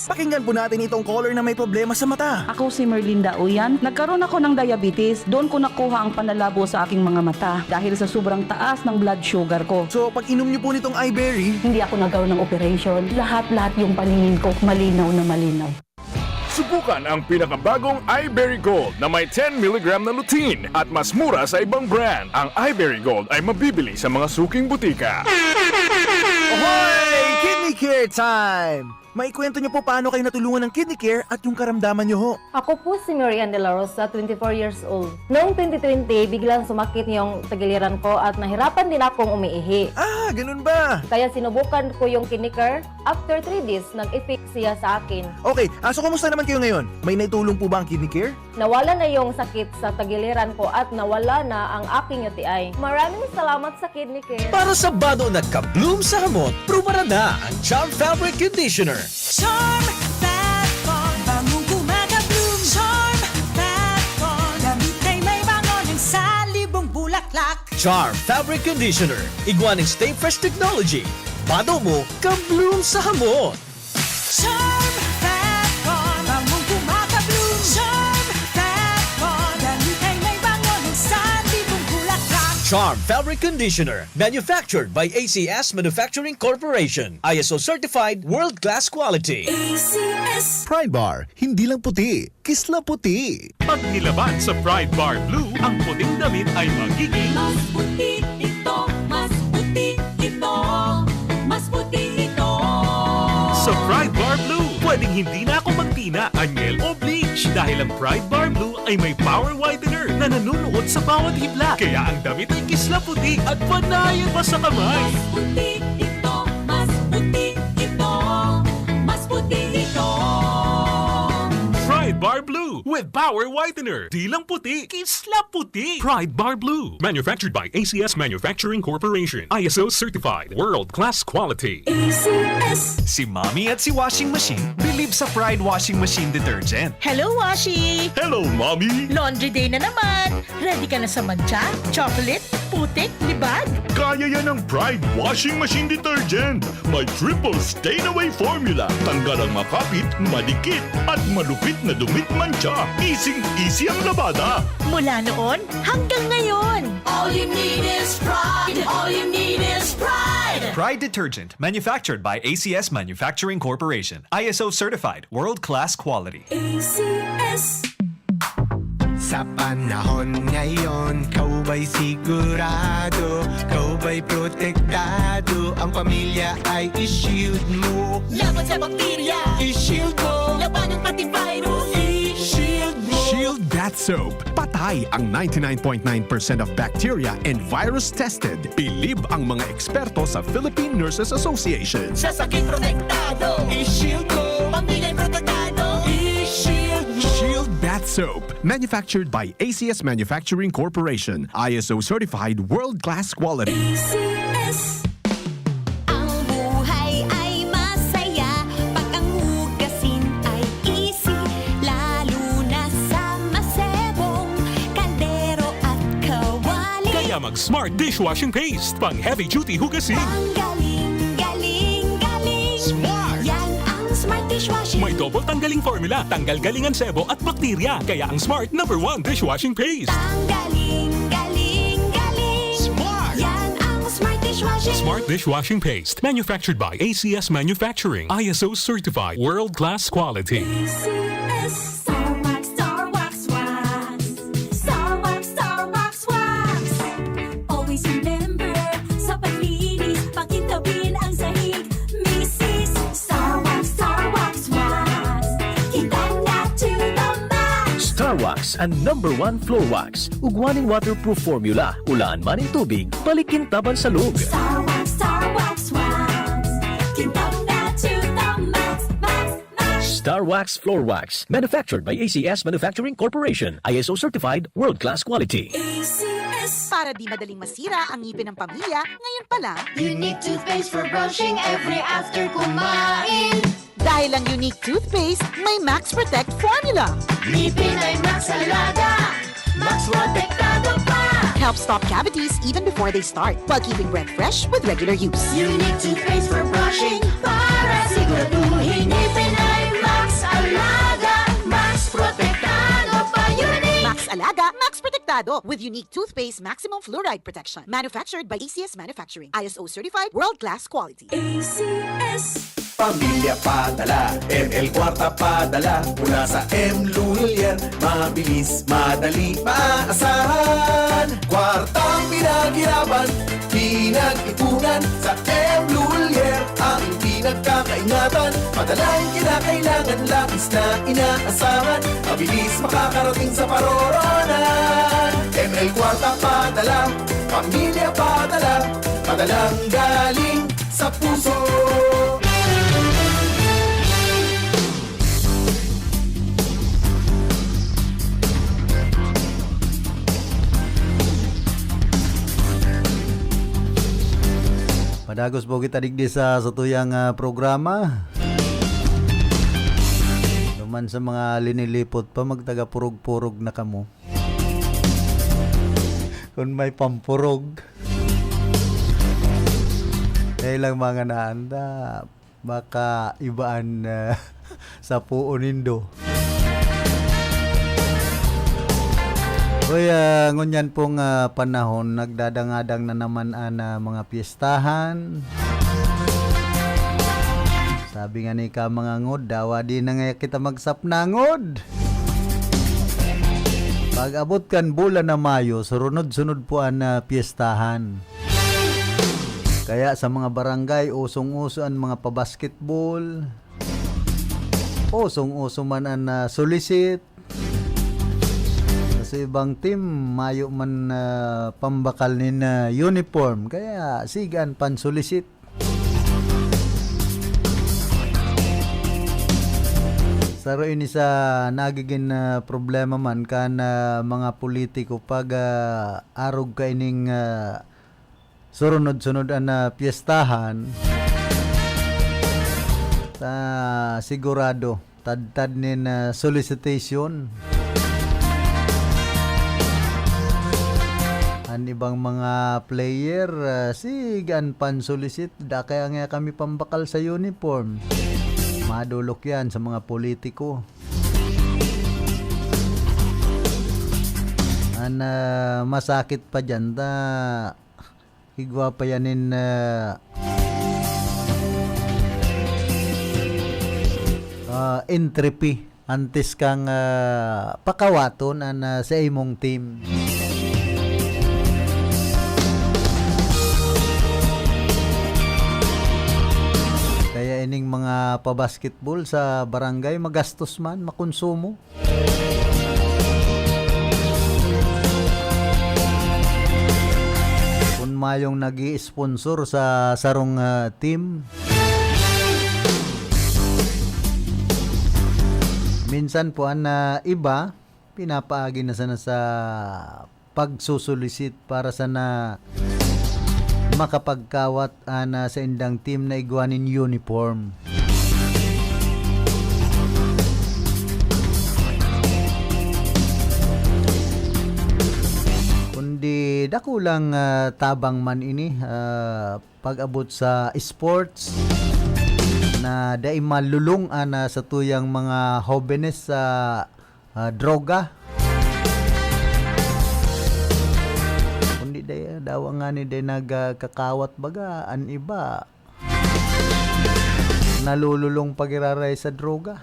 Pakinggan po natin itong caller na may problema sa mata. Ako si Merlinda Uyan. Nagkaroon ako ng diabetes. Doon ko nakuha ang panlalabo sa aking mga mata dahil sa sobrang taas ng blood sugar ko. So, pag inom niyo po nitong iBerry, Hindi ako nagkaroon ng operation. Lahat-lahat yung paningin ko, malinaw na malinaw. Subukan ang pinakabagong iBerry Gold na may ten milligram na lutein at mas mura sa ibang brand. Ang iBerry Gold ay mabibili sa mga suking butika. Hoy! Kidney Care Time! Maikwento niyo po paano kayo natulungan ng Kidney Care at yung karamdaman niyo ho. Ako po si Mary Ann De La Rosa, twenty-four years old. Noong twenty twenty, biglang sumakit yung tagiliran ko at nahirapan din akong umiihi. Ah, ganun ba? Kaya sinubukan ko yung Kidney Care. After three days, nag-effect siya sa akin. Okay, ah, so kumusta naman kayo ngayon? May naitulong po ba ang Kidney Care? Nawala na yung sakit sa tagiliran ko at nawala na ang aking U T I. Maraming salamat sa Kidney Care. Para sa bado na ka-bloom sa hamot, prubaran na ang Charm Fabric Conditioner. Charm Fat Con, bangong gumagabloom. Charm Fat Con, damit ay may bango ng salibong bulaklak. Charm Fabric Conditioner, igwa ning Stay Fresh Technology. Bado mo, ka-bloom sa hamot. Charm Fat Con, bangong gumagabloom. Charm Fat Con, damit ay may bango ng salibong bulaklak. Charm Fabric Conditioner, manufactured by A C S Manufacturing Corporation, I S O certified, world-class quality. A C S. Pride Bar, hindi lang puti, kisla puti. Pag nilaban sa Pride Bar Blue, ang puting damit ay magiging Mas puti ito, mas puti ito, mas puti ito. Sa Pride Bar Blue, pwedeng hindi na ako magtina, anyel o bleach dahil ang Pride Bar Blue ay may power whitener na nanunuot sa bawat hibla. Kaya ang damit ay kisla puti at panayan pa sa kamay. Mas puti ito, mas puti ito, mas puti ito. Pride Bar Blue with power whitener. Di lang puti, kisla puti. Pride Bar Blue. Manufactured by A C S Manufacturing Corporation. I S O certified. World class quality. A C S. Si Mommy at si Washing Machine bilib sa Pride Washing Machine Detergent. Hello, Washi! Hello, Mommy! Laundry day na naman! Ready ka na sa mantsa, chocolate, putik, libag? Kaya yan ng Pride Washing Machine Detergent. May triple stain away formula. Tanggal ang makapit, madikit, at malupit na dumi't mantsa. Easy-easy ang labada. Mula noon hanggang ngayon! All you need is pride. All you need is pride. Pride Detergent, manufactured by A C S Manufacturing Corporation. I S O certified, world-class quality. A C S. Sa panahon ngayon, kaw ba'y sigurado? Kaw ba'y protektado? Ang pamilya ay i-shield mo. Laban sa bakterya. I-shield mo. Labanan pati virus. I-shield mo. Shield Bath Soap. Patay ang ninety-nine point nine percent of bacteria and virus tested. Bilib ang mga eksperto sa Philippine Nurses Association. Sa sakit protektado. I-shield mo. Pamilya protektado. I-shield mo. Shield Bath Soap. Manufactured by A C S Manufacturing Corporation. I S O certified, world-class quality. A C S. Ang buhay ay masaya pag ang hugasin ay easy, lalo na sa masebong kaldero at kawali. Kaya mag Smart Dishwashing Paste. Pang heavy duty hugasin. Ang galing, galing, galing. Smart! Yan ang Smart Dishwashing. May double tanggaling formula. Tanggal galing ang sebo at bakterya. Kaya ang Smart number one dishwashing paste. Ang galing, galing, galing. Smart! Yan ang Smart Dishwashing. Smart Dishwashing Paste. Manufactured by A C S Manufacturing. I S O certified. World class quality. A C S. Star Wax, Star Wax Wax. Star Wax, Star Wax Wax. Wax, an number one floor wax. Ugwa nin waterproof formula. Ulaan man nin tubig, balik kintaban sa log. Star Wax, Star Wax Wax. Kintab na to the max, max, max. Star Wax Floor Wax. Manufactured by A C S Manufacturing Corporation. I S O certified, world-class quality. A C S. Para di madaling masira ang ngipin ng pamilya, ngayon pa lang. Unique toothpaste for brushing every after kumain. Dahil ang Unique Toothpaste may Max Protect Formula. Ngipin ay Max Alaga, Max Protektado pa. Help stop cavities even before they start, while keeping breath fresh with regular use. Unique Toothpaste for brushing, para siguraduhin ngipin ay Max Alaga, Max Protektado pa. Unique! Max Alaga, Max Protektado, with Unique Toothpaste Maximum Fluoride Protection. Manufactured by A C S Manufacturing. I S O certified, world-class quality. A C S. Pamilya padala, M L Kwarta padala, mula sa M Lulier, mabilis, madali, maaasahan. Kwartang pinaghirapan, pinag-ipunan, sa M Lulier, aking pinagkakaingatan. Padalang kinakailangan, labis na inaasahan, mabilis makakarating sa paroroonan. M L Kwarta padala, pamilya padala, padalang galing sa puso. Padagos po kita digdi sa satuyang, ah, programa. Duman sa mga linilipot pa, magtaga-purog-purog na kamo. Kun may pampurog. Kaya lang mga naanda, baka ibaan, ah, sa puon nindo. Uy, ah, ngunyan pong, ah, panahon, nagdadangadang na naman an, ah, mga piyestahan. Sabi nga ni ka, mga ngod, dawa di na nga kita magsapnangod. Pag-abot kan bulan na Mayo, surunod-sunod po an, ah, piyestahan. Kaya sa mga barangay, usong-uso an mga pabasketball. Usong-uso man an, ah, sulisit. Sa ibang team, mayo man, ah, pambakal nin, ah, uniform. Kaya, sige an pansulisit. Saro ini sa nagigin, ah, problema man kan, ah, mga politiko pag, ah, arog kaining, ah, surunod-sunod an, ah, piyestahan. Ta sigurado, tadtad nin, ah, solicitation. An ibang mga player, ah, sige an pansulisit, dakay nga kami pambakal sa uniform. Madolok yan sa mga politiko. An, ah, masakit pa diyan, ta igwa pa yan nin, ah, ah, entry fee antes kang, ah, pakawaton an, ah, sa imong team. Kaya ining mga pabasketball sa barangay, magastos man, makonsumo. Kun mayong nag-i-sponsor sa sarong, ah, team. Minsan po, an, ah, iba, pinapaagi na sana sa pagsusulisit para sana makapagkawat an, ah, saindang team na igwa nin uniform. Kundi dakulang, ah, tabang man ini, ah, pag-abot sa sports na dai malulong an, ah, satuyang mga hobenes sa ah, droga. Kundi day, dawa nga ni day nagkakawat baga, an iba nalululong pagiraray sa droga.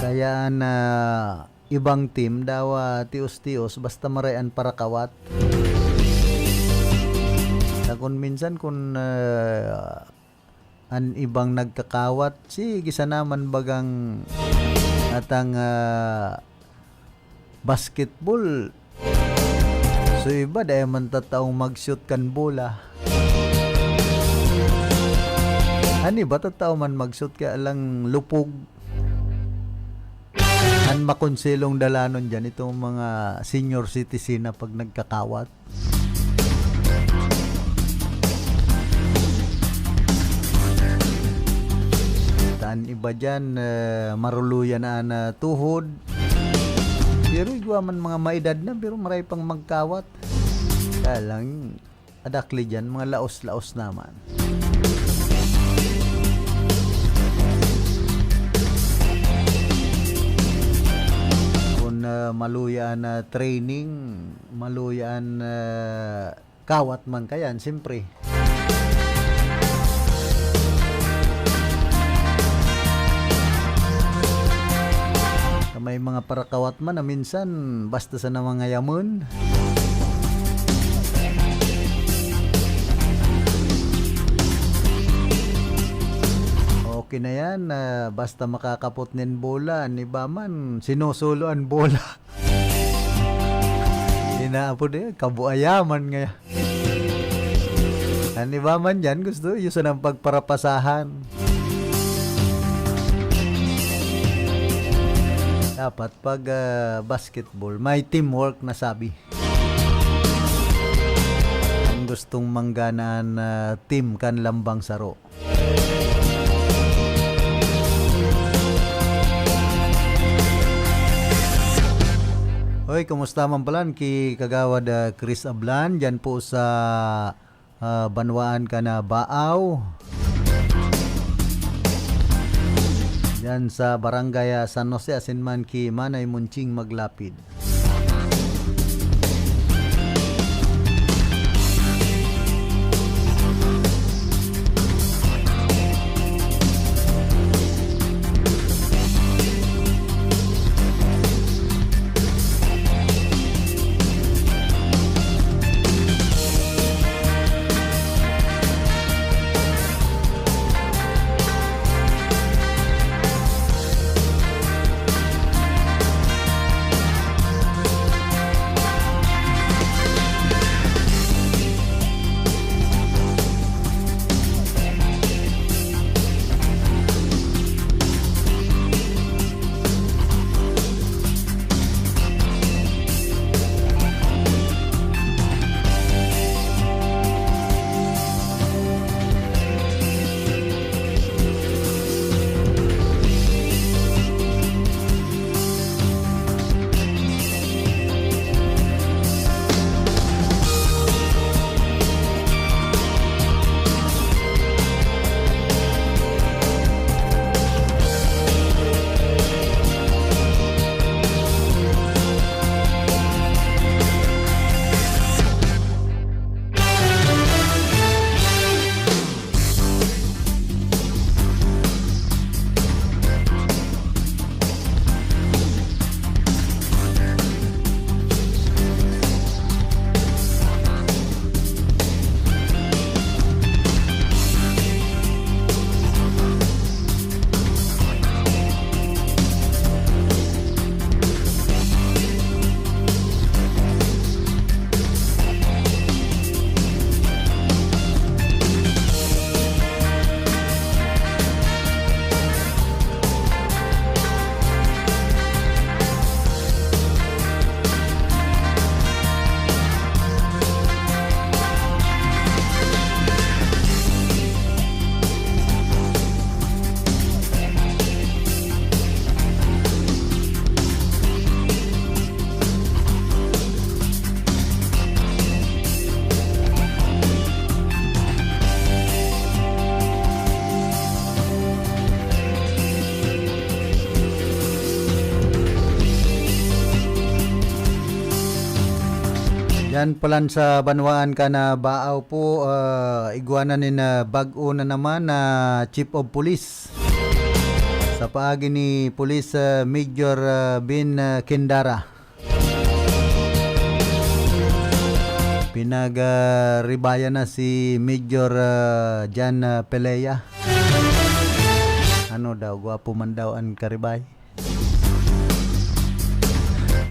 Kaya na ibang team, dawa tios-tios, basta maray an parakawat. Ta kun minsan kun, ah, an ibang nagkakawat, sige sana man bagang atang, ah, basketball. So, iba, dai man tataong mag-shoot kan bola. An iba, tatao man mag-shoot, kaya lang lupog. An makonselong dalanon diyan, itong mga senior citizen na pag nagkakawat. Taan iba diyan, eh, maruluyan na an tuhod. Pero igwa man mga maedad na, pero maray pang magkawat. Kaya lang, adakli diyan, mga laos-laos naman. Kun, ah, maluya an, ah, training, maluya an, ah, kawat man kayan, siyempre. May mga parakawat man na minsan, basta sa na mga yaman. Okay na yan, ah, basta makakapot nin bola, an iba man, sinusulo an bola. Inaapod eh, kabuayaman ngaya. An iba man dyan, gusto iyo sanang pagparapasahan. Dapat pag, ah, basketball, may teamwork na sabi. Ang gustong manggana an, ah, team kan lambang saro. Hoy, kumusta man pala ki Kagawad, ah, Chris Ablan, dyan po sa, ah, banwaan kan Baaw? Dyan sa Barangay, ah, San Jose, asin man ki Manay Munching Maglapid. Diyan palan sa banwaan kan Baaw po, ah, igwa na nin, ah, bag-o na naman na chief of police. Sa paagi ni Police, ah, Major, ah, Bin, ah, Kindara. Pinag, ah, ribayan na si Major, ah, Jan, ah, Pelea. Ano daw, gwapo man daw an karibay.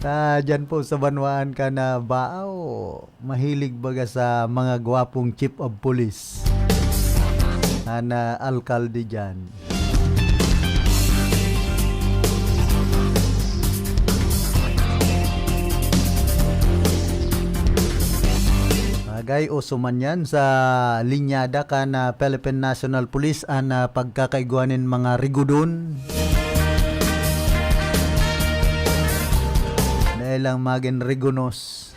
Ah, dyan po sa banwaan kan Baao, mahilig baga sa mga gwapong chief of police. An, ah, alkalde dyan. Bagay, uso man yan sa linyada kan, ah, Philippine National Police an, ah, pagkakaigwa nin mga rigodon. Dahil lang magin rigonos.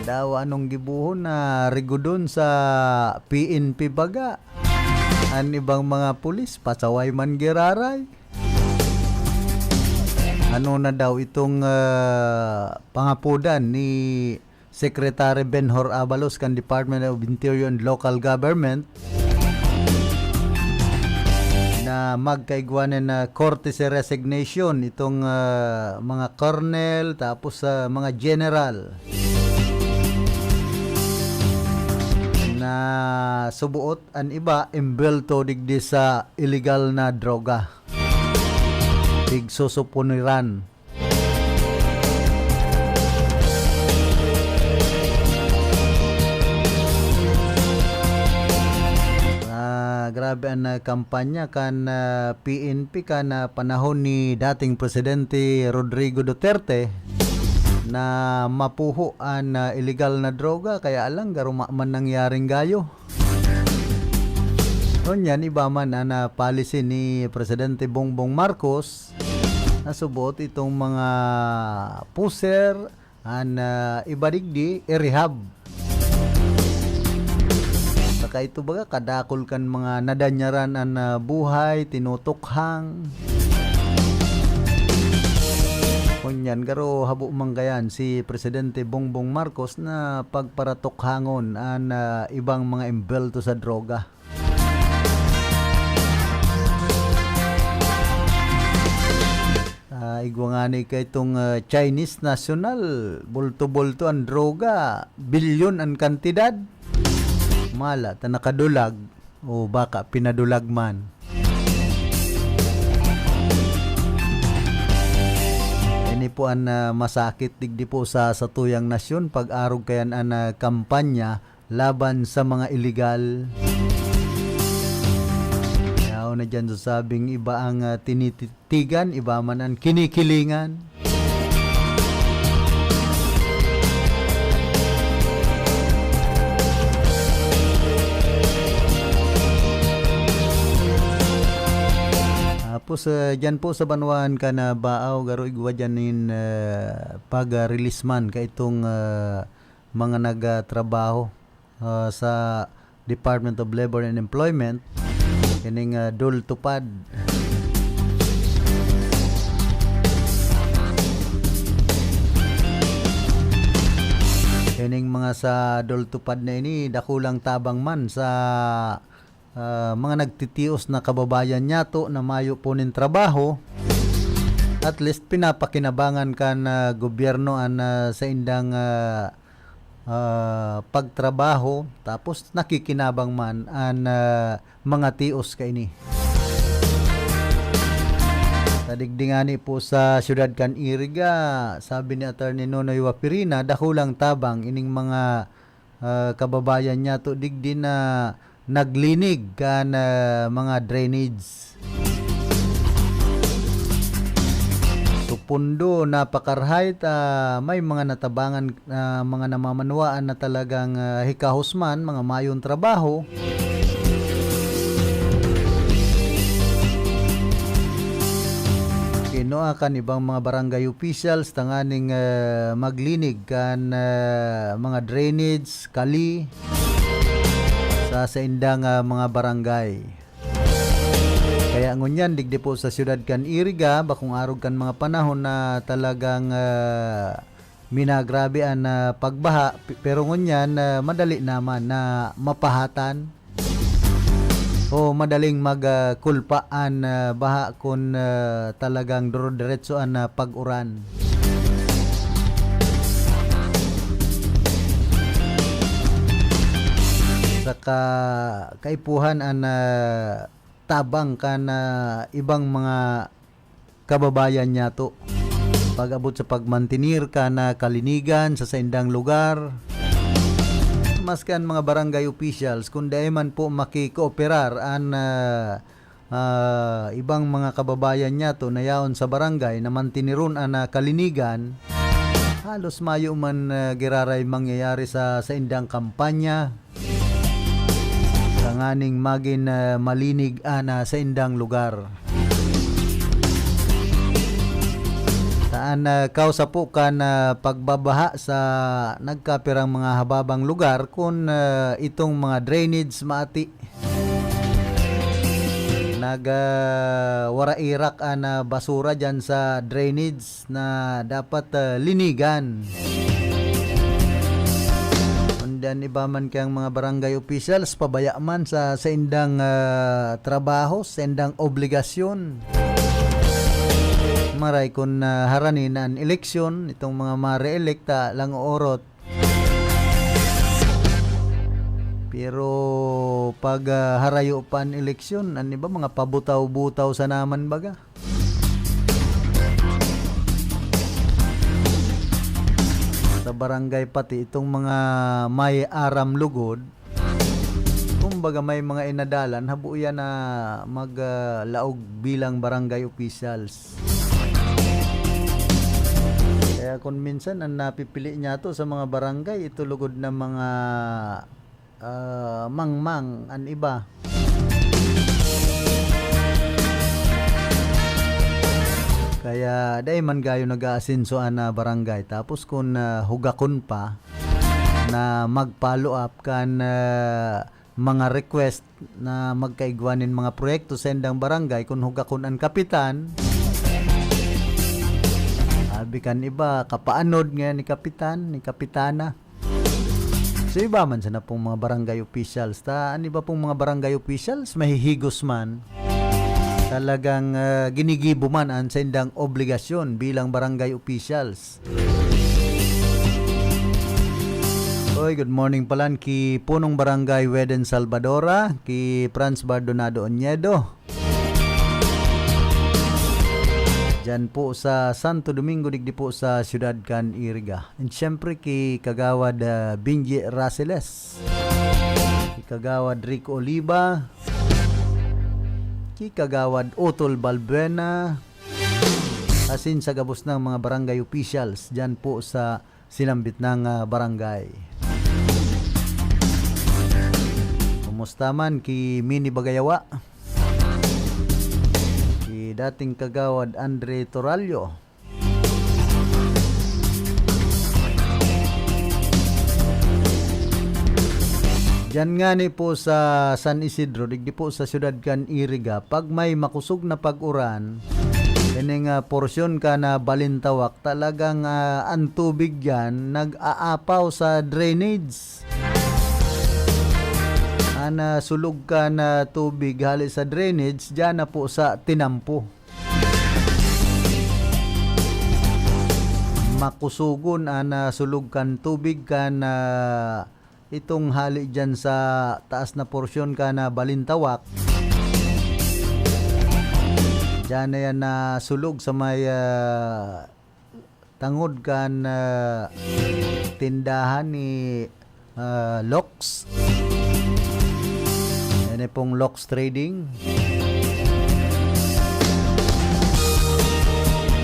Daw anong gibohon na rigodon sa P N P baga. An ibang mga pulis, pasaway man giraray. Ano na daw itong, ah, pangapodan ni Secretary Benhur Abalos kan Department of Interior and Local Government na magkaigwa nin courtesy resignation itong, ah, mga colonel, tapos sa mga general na subuot an iba, embelto digdi sa iligal na droga. Pigsusupuniran. Ah, grabe an, ah, kampanya kan, ah, P N P kan, ah, panahon ni dating Presidente Rodrigo Duterte na mapuho an, ah, iligal na droga, kaya lang, garo man nangyaring gayo. Ngunyan, iba man an, ah, policy ni Presidente Bongbong Marcos, na suboot itong mga pusher, an, ah, iba digdi, i-rehab. Saka ito baga, kadakul kan mga nadanyaran an, ah, buhay, tinutukhang. Ngunyan, garo habo man gayan si Presidente Bongbong Marcos na pagparatukhangon an, ah, ibang mga embelto sa droga. Ah, igwa ngani kaitong, ah, Chinese national, bulto-bulto an droga, bilyon an kantidad. Mala ta nakadulag, o baka pinadulag man. Ini po an, ah, masakit digdi po sa satuyang nasyon, pag-arog kayan an, ah, kampanya laban sa mga iligal. Yaon na diyan sa sabing iba ang, ah, tinititigan, iba man ang kinikilingan. Tapos, ah, diyan po sa banwaan kan Baao, garo igwa diyan nin, ah, pag-release man kaitong, ah, mga nagtrabaho, ah, sa Department of Labor and Employment, kining, ah, DOLTUPAD. Kining mga sa DOLTUPAD na ini, dakulang tabang man sa ah, mga nagtitios na kababayan niyato na mayo po nin trabaho, at least pinapakinabangan kan, ah, gobyerno an, ah, saindang, ah, ah, pagtrabaho, tapos nakikinabang man an, ah, mga tios kaini. Sa digdi ngani po sa siyudad kan Iriga, sabi ni Attorney Nonoy Wapirina, dakulang tabang ining mga ah, kababayan niyato digdi na naglinig kan, ah, mga drainage. Supundo, napakarahay ta may mga natabangan, ah, mga namamanwaan na talagang, ah, hikahos man, mga mayong trabaho. Kinua kan ibang mga barangay officials tanganing, ah, maglinig kan, ah, mga drainage, kali sa saindang, ah, mga barangay. Kaya ngunyan, digdi po sa siyudad kan Iriga, bakong arog kan mga panahon na talagang, ah, minagrabe an, ah, pagbaha, p-, pero ngunyan, ah, madali naman na mapahatan. O madaling mag, ah, kulpa an, ah, baha kun, ah, talagang duro-diretso an, ah, pag-uran. Saka kaipuhan an, ah, tabang kan, ah, ibang mga kababayan niyato. Pag-abot sa pagmantenir kan, ah, kalinigan sa saindang lugar, maski an mga barangay officials, kun dai man po makikooperar an, ah, ah, ibang mga kababayan niyato na yaon sa barangay na mantiniron an, ah, kalinigan, halos mayo man, ah, giraray mangyayari sa saindang kampanya. Tanganing magin, ah, malinig an, ah, saindang lugar. Saan, ah, kausa po kan, ah, pagbabaha sa nagkapirang mga hababang lugar kun, ah, itong mga drainage maati. Nag, ah, wara irak an, ah, basura diyan sa drainage na dapat, ah, linigan. Kundi an iba man kayang mga barangay officials, pabaya man sa saindang, ah, trabaho, saindang obligasyon. Maray kun, ah, harani na an eleksyon, itong mga ma-re-elect ta lang oorot. Pero pag, ah, harayo pa an eleksyon, an iba mga pabutaw-butaw sa naman baga. Sa barangay pati itong mga may aram lugod, kumbaga may mga inadalan, habo yan na mag, ah, laog bilang barangay officials. Kaya kung minsan ang napipili niya to sa mga barangay, ito lugod na mga, ah, mangmang an iba. Kaya dai man gayo nag-aasenso an, ah, barangay. Tapos kun, ah, hugakon pa na mag-follow up kan, ah, mga request na magkaigwa nin mga proyekto sa indang barangay, kun hugakon an kapitan, sabi kan iba, kapaanod ngayon ni kapitan, ni kapitana. So, iba man sana pong mga barangay officials. Ta, an iba pong mga barangay officials, mahihigos man. Talagang, ah, ginigibo man an saindang obligasyon bilang barangay officials. Oy, good morning palan ki Punong Barangay Weden Salvadora, ki Franz Bardonado Onyedo. Diyan po sa Santo Domingo, digdi po sa siyudad kan Iriga. And syempre, ki Kagawad, ah, Benji Raceles, ki Kagawad Rico Oliva, ki Kagawad Otol Balbuena, asin sa gabos ng mga barangay officials diyan po sa sinambit ng, ah, barangay. Kumusta man ki Mini Bagayawa? Ki dating Kagawad Andre Torallo. Diyan ngani po sa San Isidro, digdi po sa siyudad kan Iriga, pag may makusog na pag-uran, ining, ah, porsyon kan, ah, Balintawak, talagang, ah, an tubig diyan nag-aapaw sa drainage. An, ah, sulog kan, ah, tubig hali sa drainage, diyan na po sa tinampo. Makusogon an, ah, sulog kan tubig kan, ah, itong hali diyan sa taas na porsyon kan, ah, Balintawak. Diyan na yan nasulog sa may, ah, tangod kan, ah, tindahan ni, ah, Lox. Yan pong Lox Trading.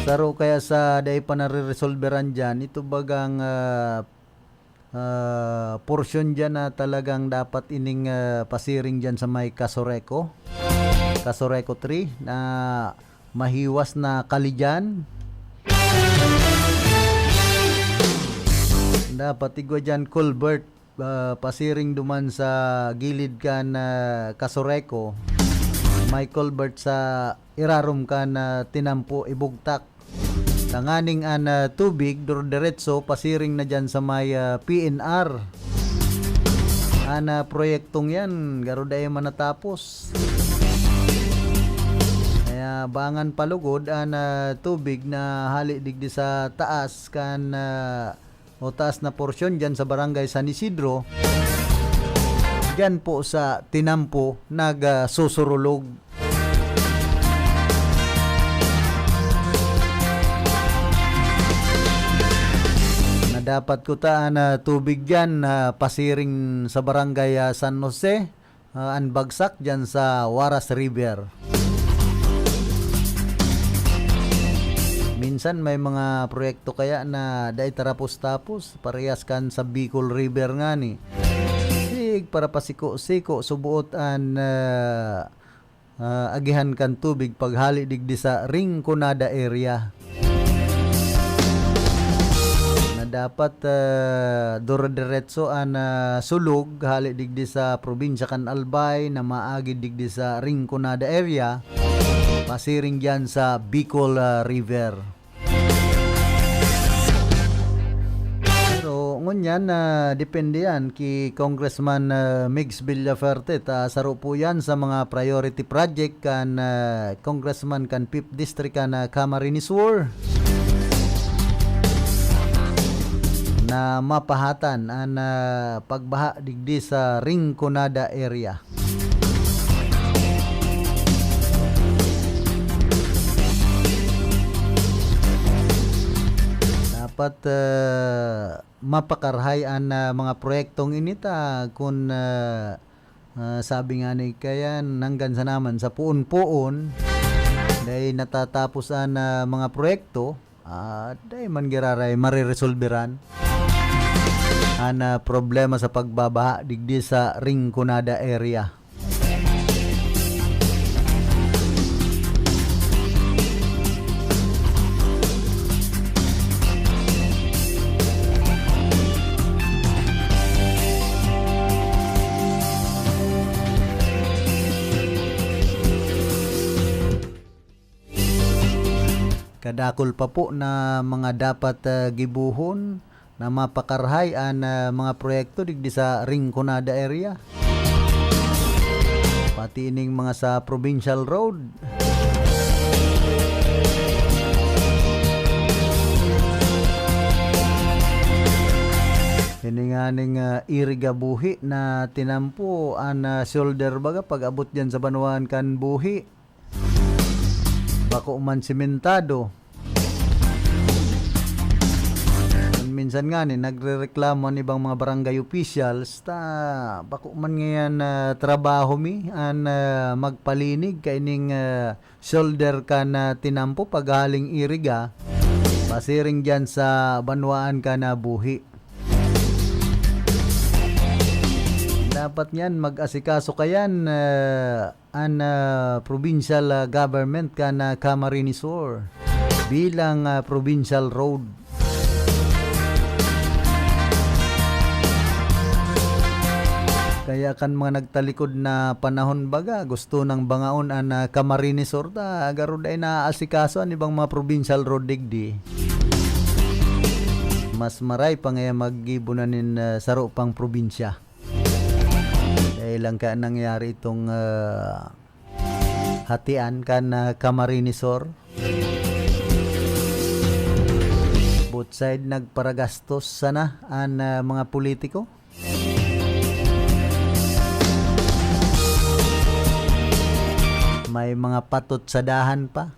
Saro kaya sa dai pa nare-resolveran diyan, ito bagang, ah, ah, porsyon diyan na talagang dapat ining, ah, pasiring diyan sa may Casureco. Casureco three na mahiwas na kali diyan. Dapat igwa diyan culvert, ah, pasiring duman sa gilid kan, ah, Casureco. May culvert sa irarom kan, ah, tinampo ibugtak. Tanganing an, ah, tubig, dur-, diretso, pasiring na diyan sa may, ah, P N R. An, ah, proyektong yan, garo dai man natapos. Kaya bangan palugod an, ah, tubig na hali digdi sa taas kan, ah, o taas na porsyon diyan sa Barangay San Isidro, diyan po sa tinampo nagsusurulog. Na dapat kuta an, ah, tubig diyan, ah, pasiring sa Barangay, ah, San Jose, ah, an bagsak diyan sa Waras River. Minsan may mga proyekto kaya na dai tarapos-tapos, parehas kan sa Bicol River ngani. Sig para pasiko-siko, subuot an, ah, ah, agihan kan tubig paghali digdi sa Rinconada area. Na dapat, ah, dire-diretso an, ah, sulog hali digdi sa probinsya kan Albay na maagi digdi sa Rinconada area, pasiring diyan sa Bicol, ah, River. So, ngunyan, ah, depende yan ki Congressman, ah, Migs Villaferte. Ta, saro po yan sa mga priority project kan, ah, Congressman kan Fifth District kan, ah, Camarines Sur na mapahatan an, ah, pagbaha digdi sa Rinconada area. Dapat, ah, mapakarahay an, ah, mga proyektong ini ta kun, ah, ah, sabi nga ni kaya nanggan sa naman sa poon-poon, dai natatapos an, ah, mga proyekto, ah, dai man giraray mareresolberan an, ah, problema sa pagbabaha digdi sa Rinconada area. Kadakul pa po na mga dapat, ah, gibohon na mapakarahay an, ah, mga proyekto digdi sa Rinconada area. Pati ining mga sa provincial road. Ini nga ning, ah, Iriga Buhi na tinampo an, ah, shoulder baga pag-abot diyan sa banwaan kan Buhi. Bako man sementado. Minsan ngani, nagrereklamo an ibang mga barangay officials, ta bako man ngayan, ah, trabaho mi an, ah, magpalinig kaining, ah, shoulder kan, ah, tinampo paghaling Iriga, pasiring diyan sa banwaan kan, ah, Buhi. Dapat niyan mag-asikaso kayan, ah, an, ah, provincial, ah, government kan, ah, Camarines Sur bilang, ah, provincial road. Kaya kan mga nagtalikod na panahon baga, gusto nang bangaon an, ah, Camarines Sur ta, garo dai naaasikaso an ibang mga provincial road digdi. Mas maray pa ngaya maggibo na nin, ah, saro pang probinsya. Dai lang kaya nangyari itong, ah, hatian kan, ah, Camarines Sur. Both side nagparagastos sana an, ah, mga politiko. May mga patot sa dahan pa.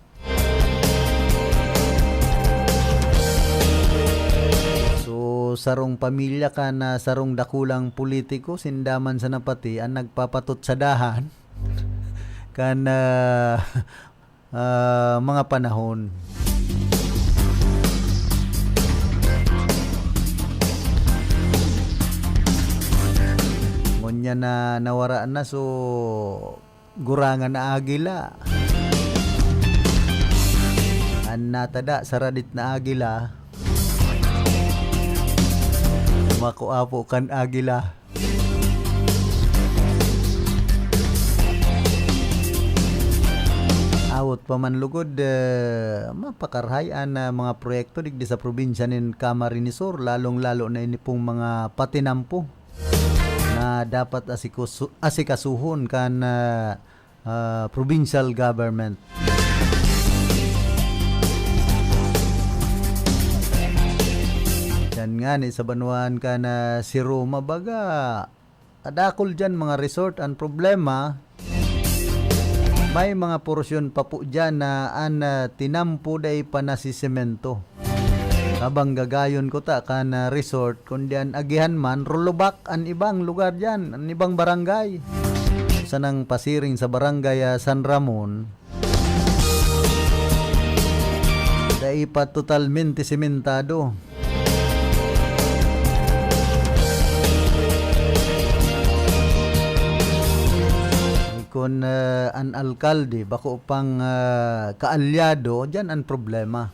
So, sarong pamilya kan, ah, sarong dakulang politiko, sinda man sana pati an nagpapatot sa dahan kan, ah, ah, mga panahon. Ngunyan na nawara na, so, gurangan na agila. An natada sa radit na agila, makua po kan agila. Awot pa man lugod, eh, mapakarahay an, ah, mga proyekto digdi sa probinsya nin Camarines Sur, lalong-lalo na ini pong mga patinampo na ah, dapat asikusu-, asikasuhon kan, ah, ah, provincial government. Yan nga ni sa banwaan kan, ah, si Roma, baga, kadakul dyan mga resort. Ang problema, may mga porsyon pa po dyan na an, ah, tinampo dai pa nasisemento. Habang gagayon ko ta kan, ah, resort, kundi an agihan man, rolobak an ibang lugar dyan, an ibang barangay. Sanang pasiring sa barangay, ah, San Ramon, dai pa totalmente sementado. Kun, ah, an alkalde bako pang, ah, kaalyado, diyan an problema.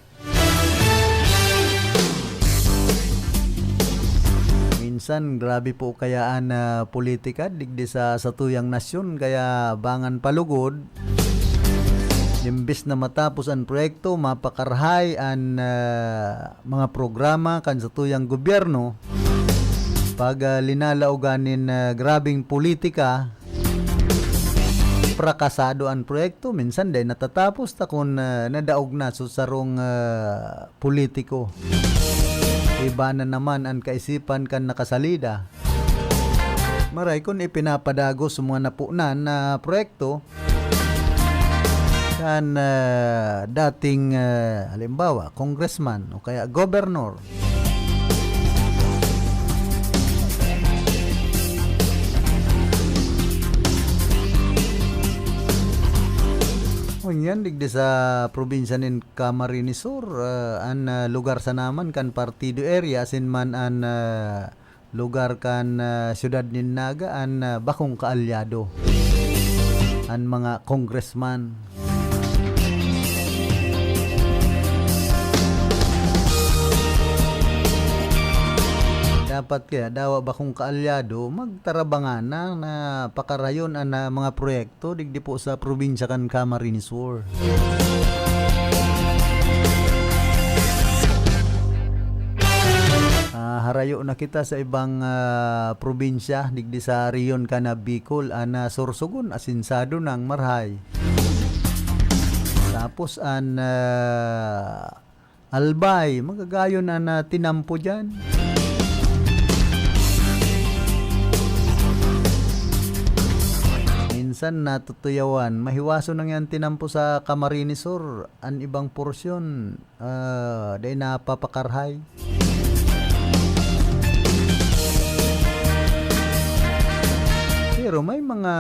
Minsan, grabe po kaya an, ah, politika digdi sa satuyang nasyon, kaya bangan palugod, imbes na matapos an proyekto, mapakarahay an, ah, mga programa kan satuyang gobyerno. Pag, ah, linalaogan nin, ah, grabeng politika, prakasado an proyekto, minsan dai natatapos ta kun, ah, nadaog na sa sarong, ah, politiko. Iba na naman an kaisipan kan nakasalida. Maray kun ipinapadagos sa mga napunan na proyekto kan, ah, dating, ah, halimbawa, congressman o kaya gobernador. Ngunyan, digdi sa probinsya nin Camarines Sur, ah, an, ah, lugar sana man kan partido area, asin man an, ah, lugar kan, ah, siyudad nin Naga, an, ah, bakong kaalyado, an mga congressman. Dapat kaya dawa bakong kaalyado, magtarabangan na, na pakarayon an, ah, mga proyekto digdi po sa probinsya kan Camarines Sur. Ah, harayo na kita sa ibang, ah, probinsya digdi sa rehiyon kan, ah, Bicol, an, ah, Sorsogon, asinsado nang marahay. Tapos an, ah, Albay, magagayon an, ah, tinampo diyan. Minsan natutuyawan, mahiwason na ngunyan tinampo sa Camarines Sur, an ibang porsyon, ah, dai napapakarahay. Pero may mga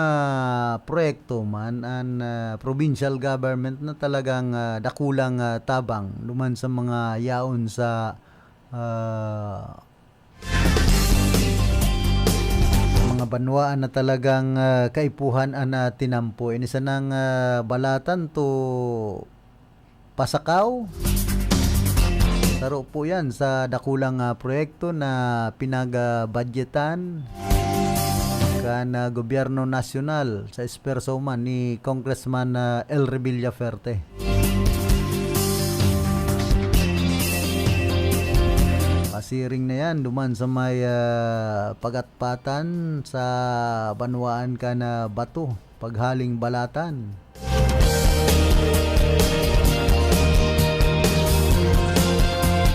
proyekto man an, ah, provincial government na talagang, ah, dakulang, ah, tabang duman sa mga yaon sa, ah, mga banwaan na talagang, ah, kaipuhan an, ah, tinampo. Ini sanang, ah, Balatan to Pasacao. Saro po yan sa dakulang, ah, proyekto na pinag-budgetan kan, ah, gobyerno nasyonal sa esperso man ni Congressman, ah, El Revillaferte. Pasiring na yan duman sa may, ah, pagatpatan sa banwaan kan, ah, Bato, paghaling Balatan.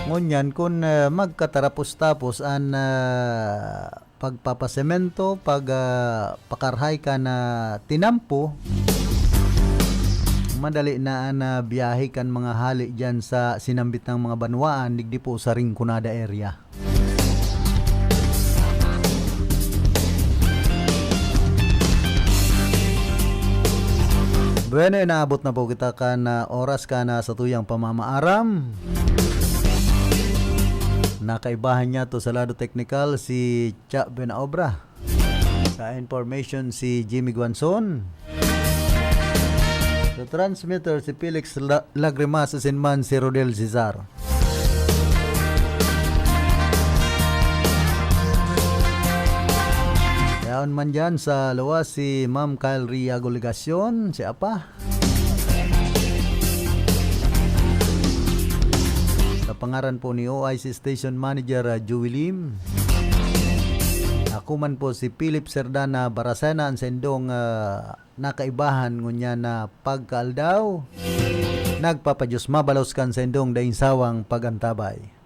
Ngunyan, kun, ah, magkatarapos-tapos an, ah, pagpapasemento, pag, ah, pakarahay kan, ah, tinampo, madali na an, ah, biyahe kan mga hali diyan sa sinambit nang mga banwaan digdi po sa Rinconada area. Bueno, inaabot na po kita kan, ah, oras kan, ah, satuyang pamamaaram. Nakaibahan niya to sa lado teknikal si Cha Buenaobra. Sa information, si Jimmy Guanzon. Sa transmitter, si Felix La-, Lagrimas, asin man si Rodel Cesar. Yaon man dyan sa luwas si Ma'am Kyle Riago Legacion, si Apa. Sa pangaran po ni O I C Station Manager, ah, Joey Lim. Ako Ako man po si Philip Serdana Baracena, an saindong, ah, nakaibahan ngunyan na pagkaaldaw. Nagpapadios mabalos kan saindong daing sawang pag-antabay.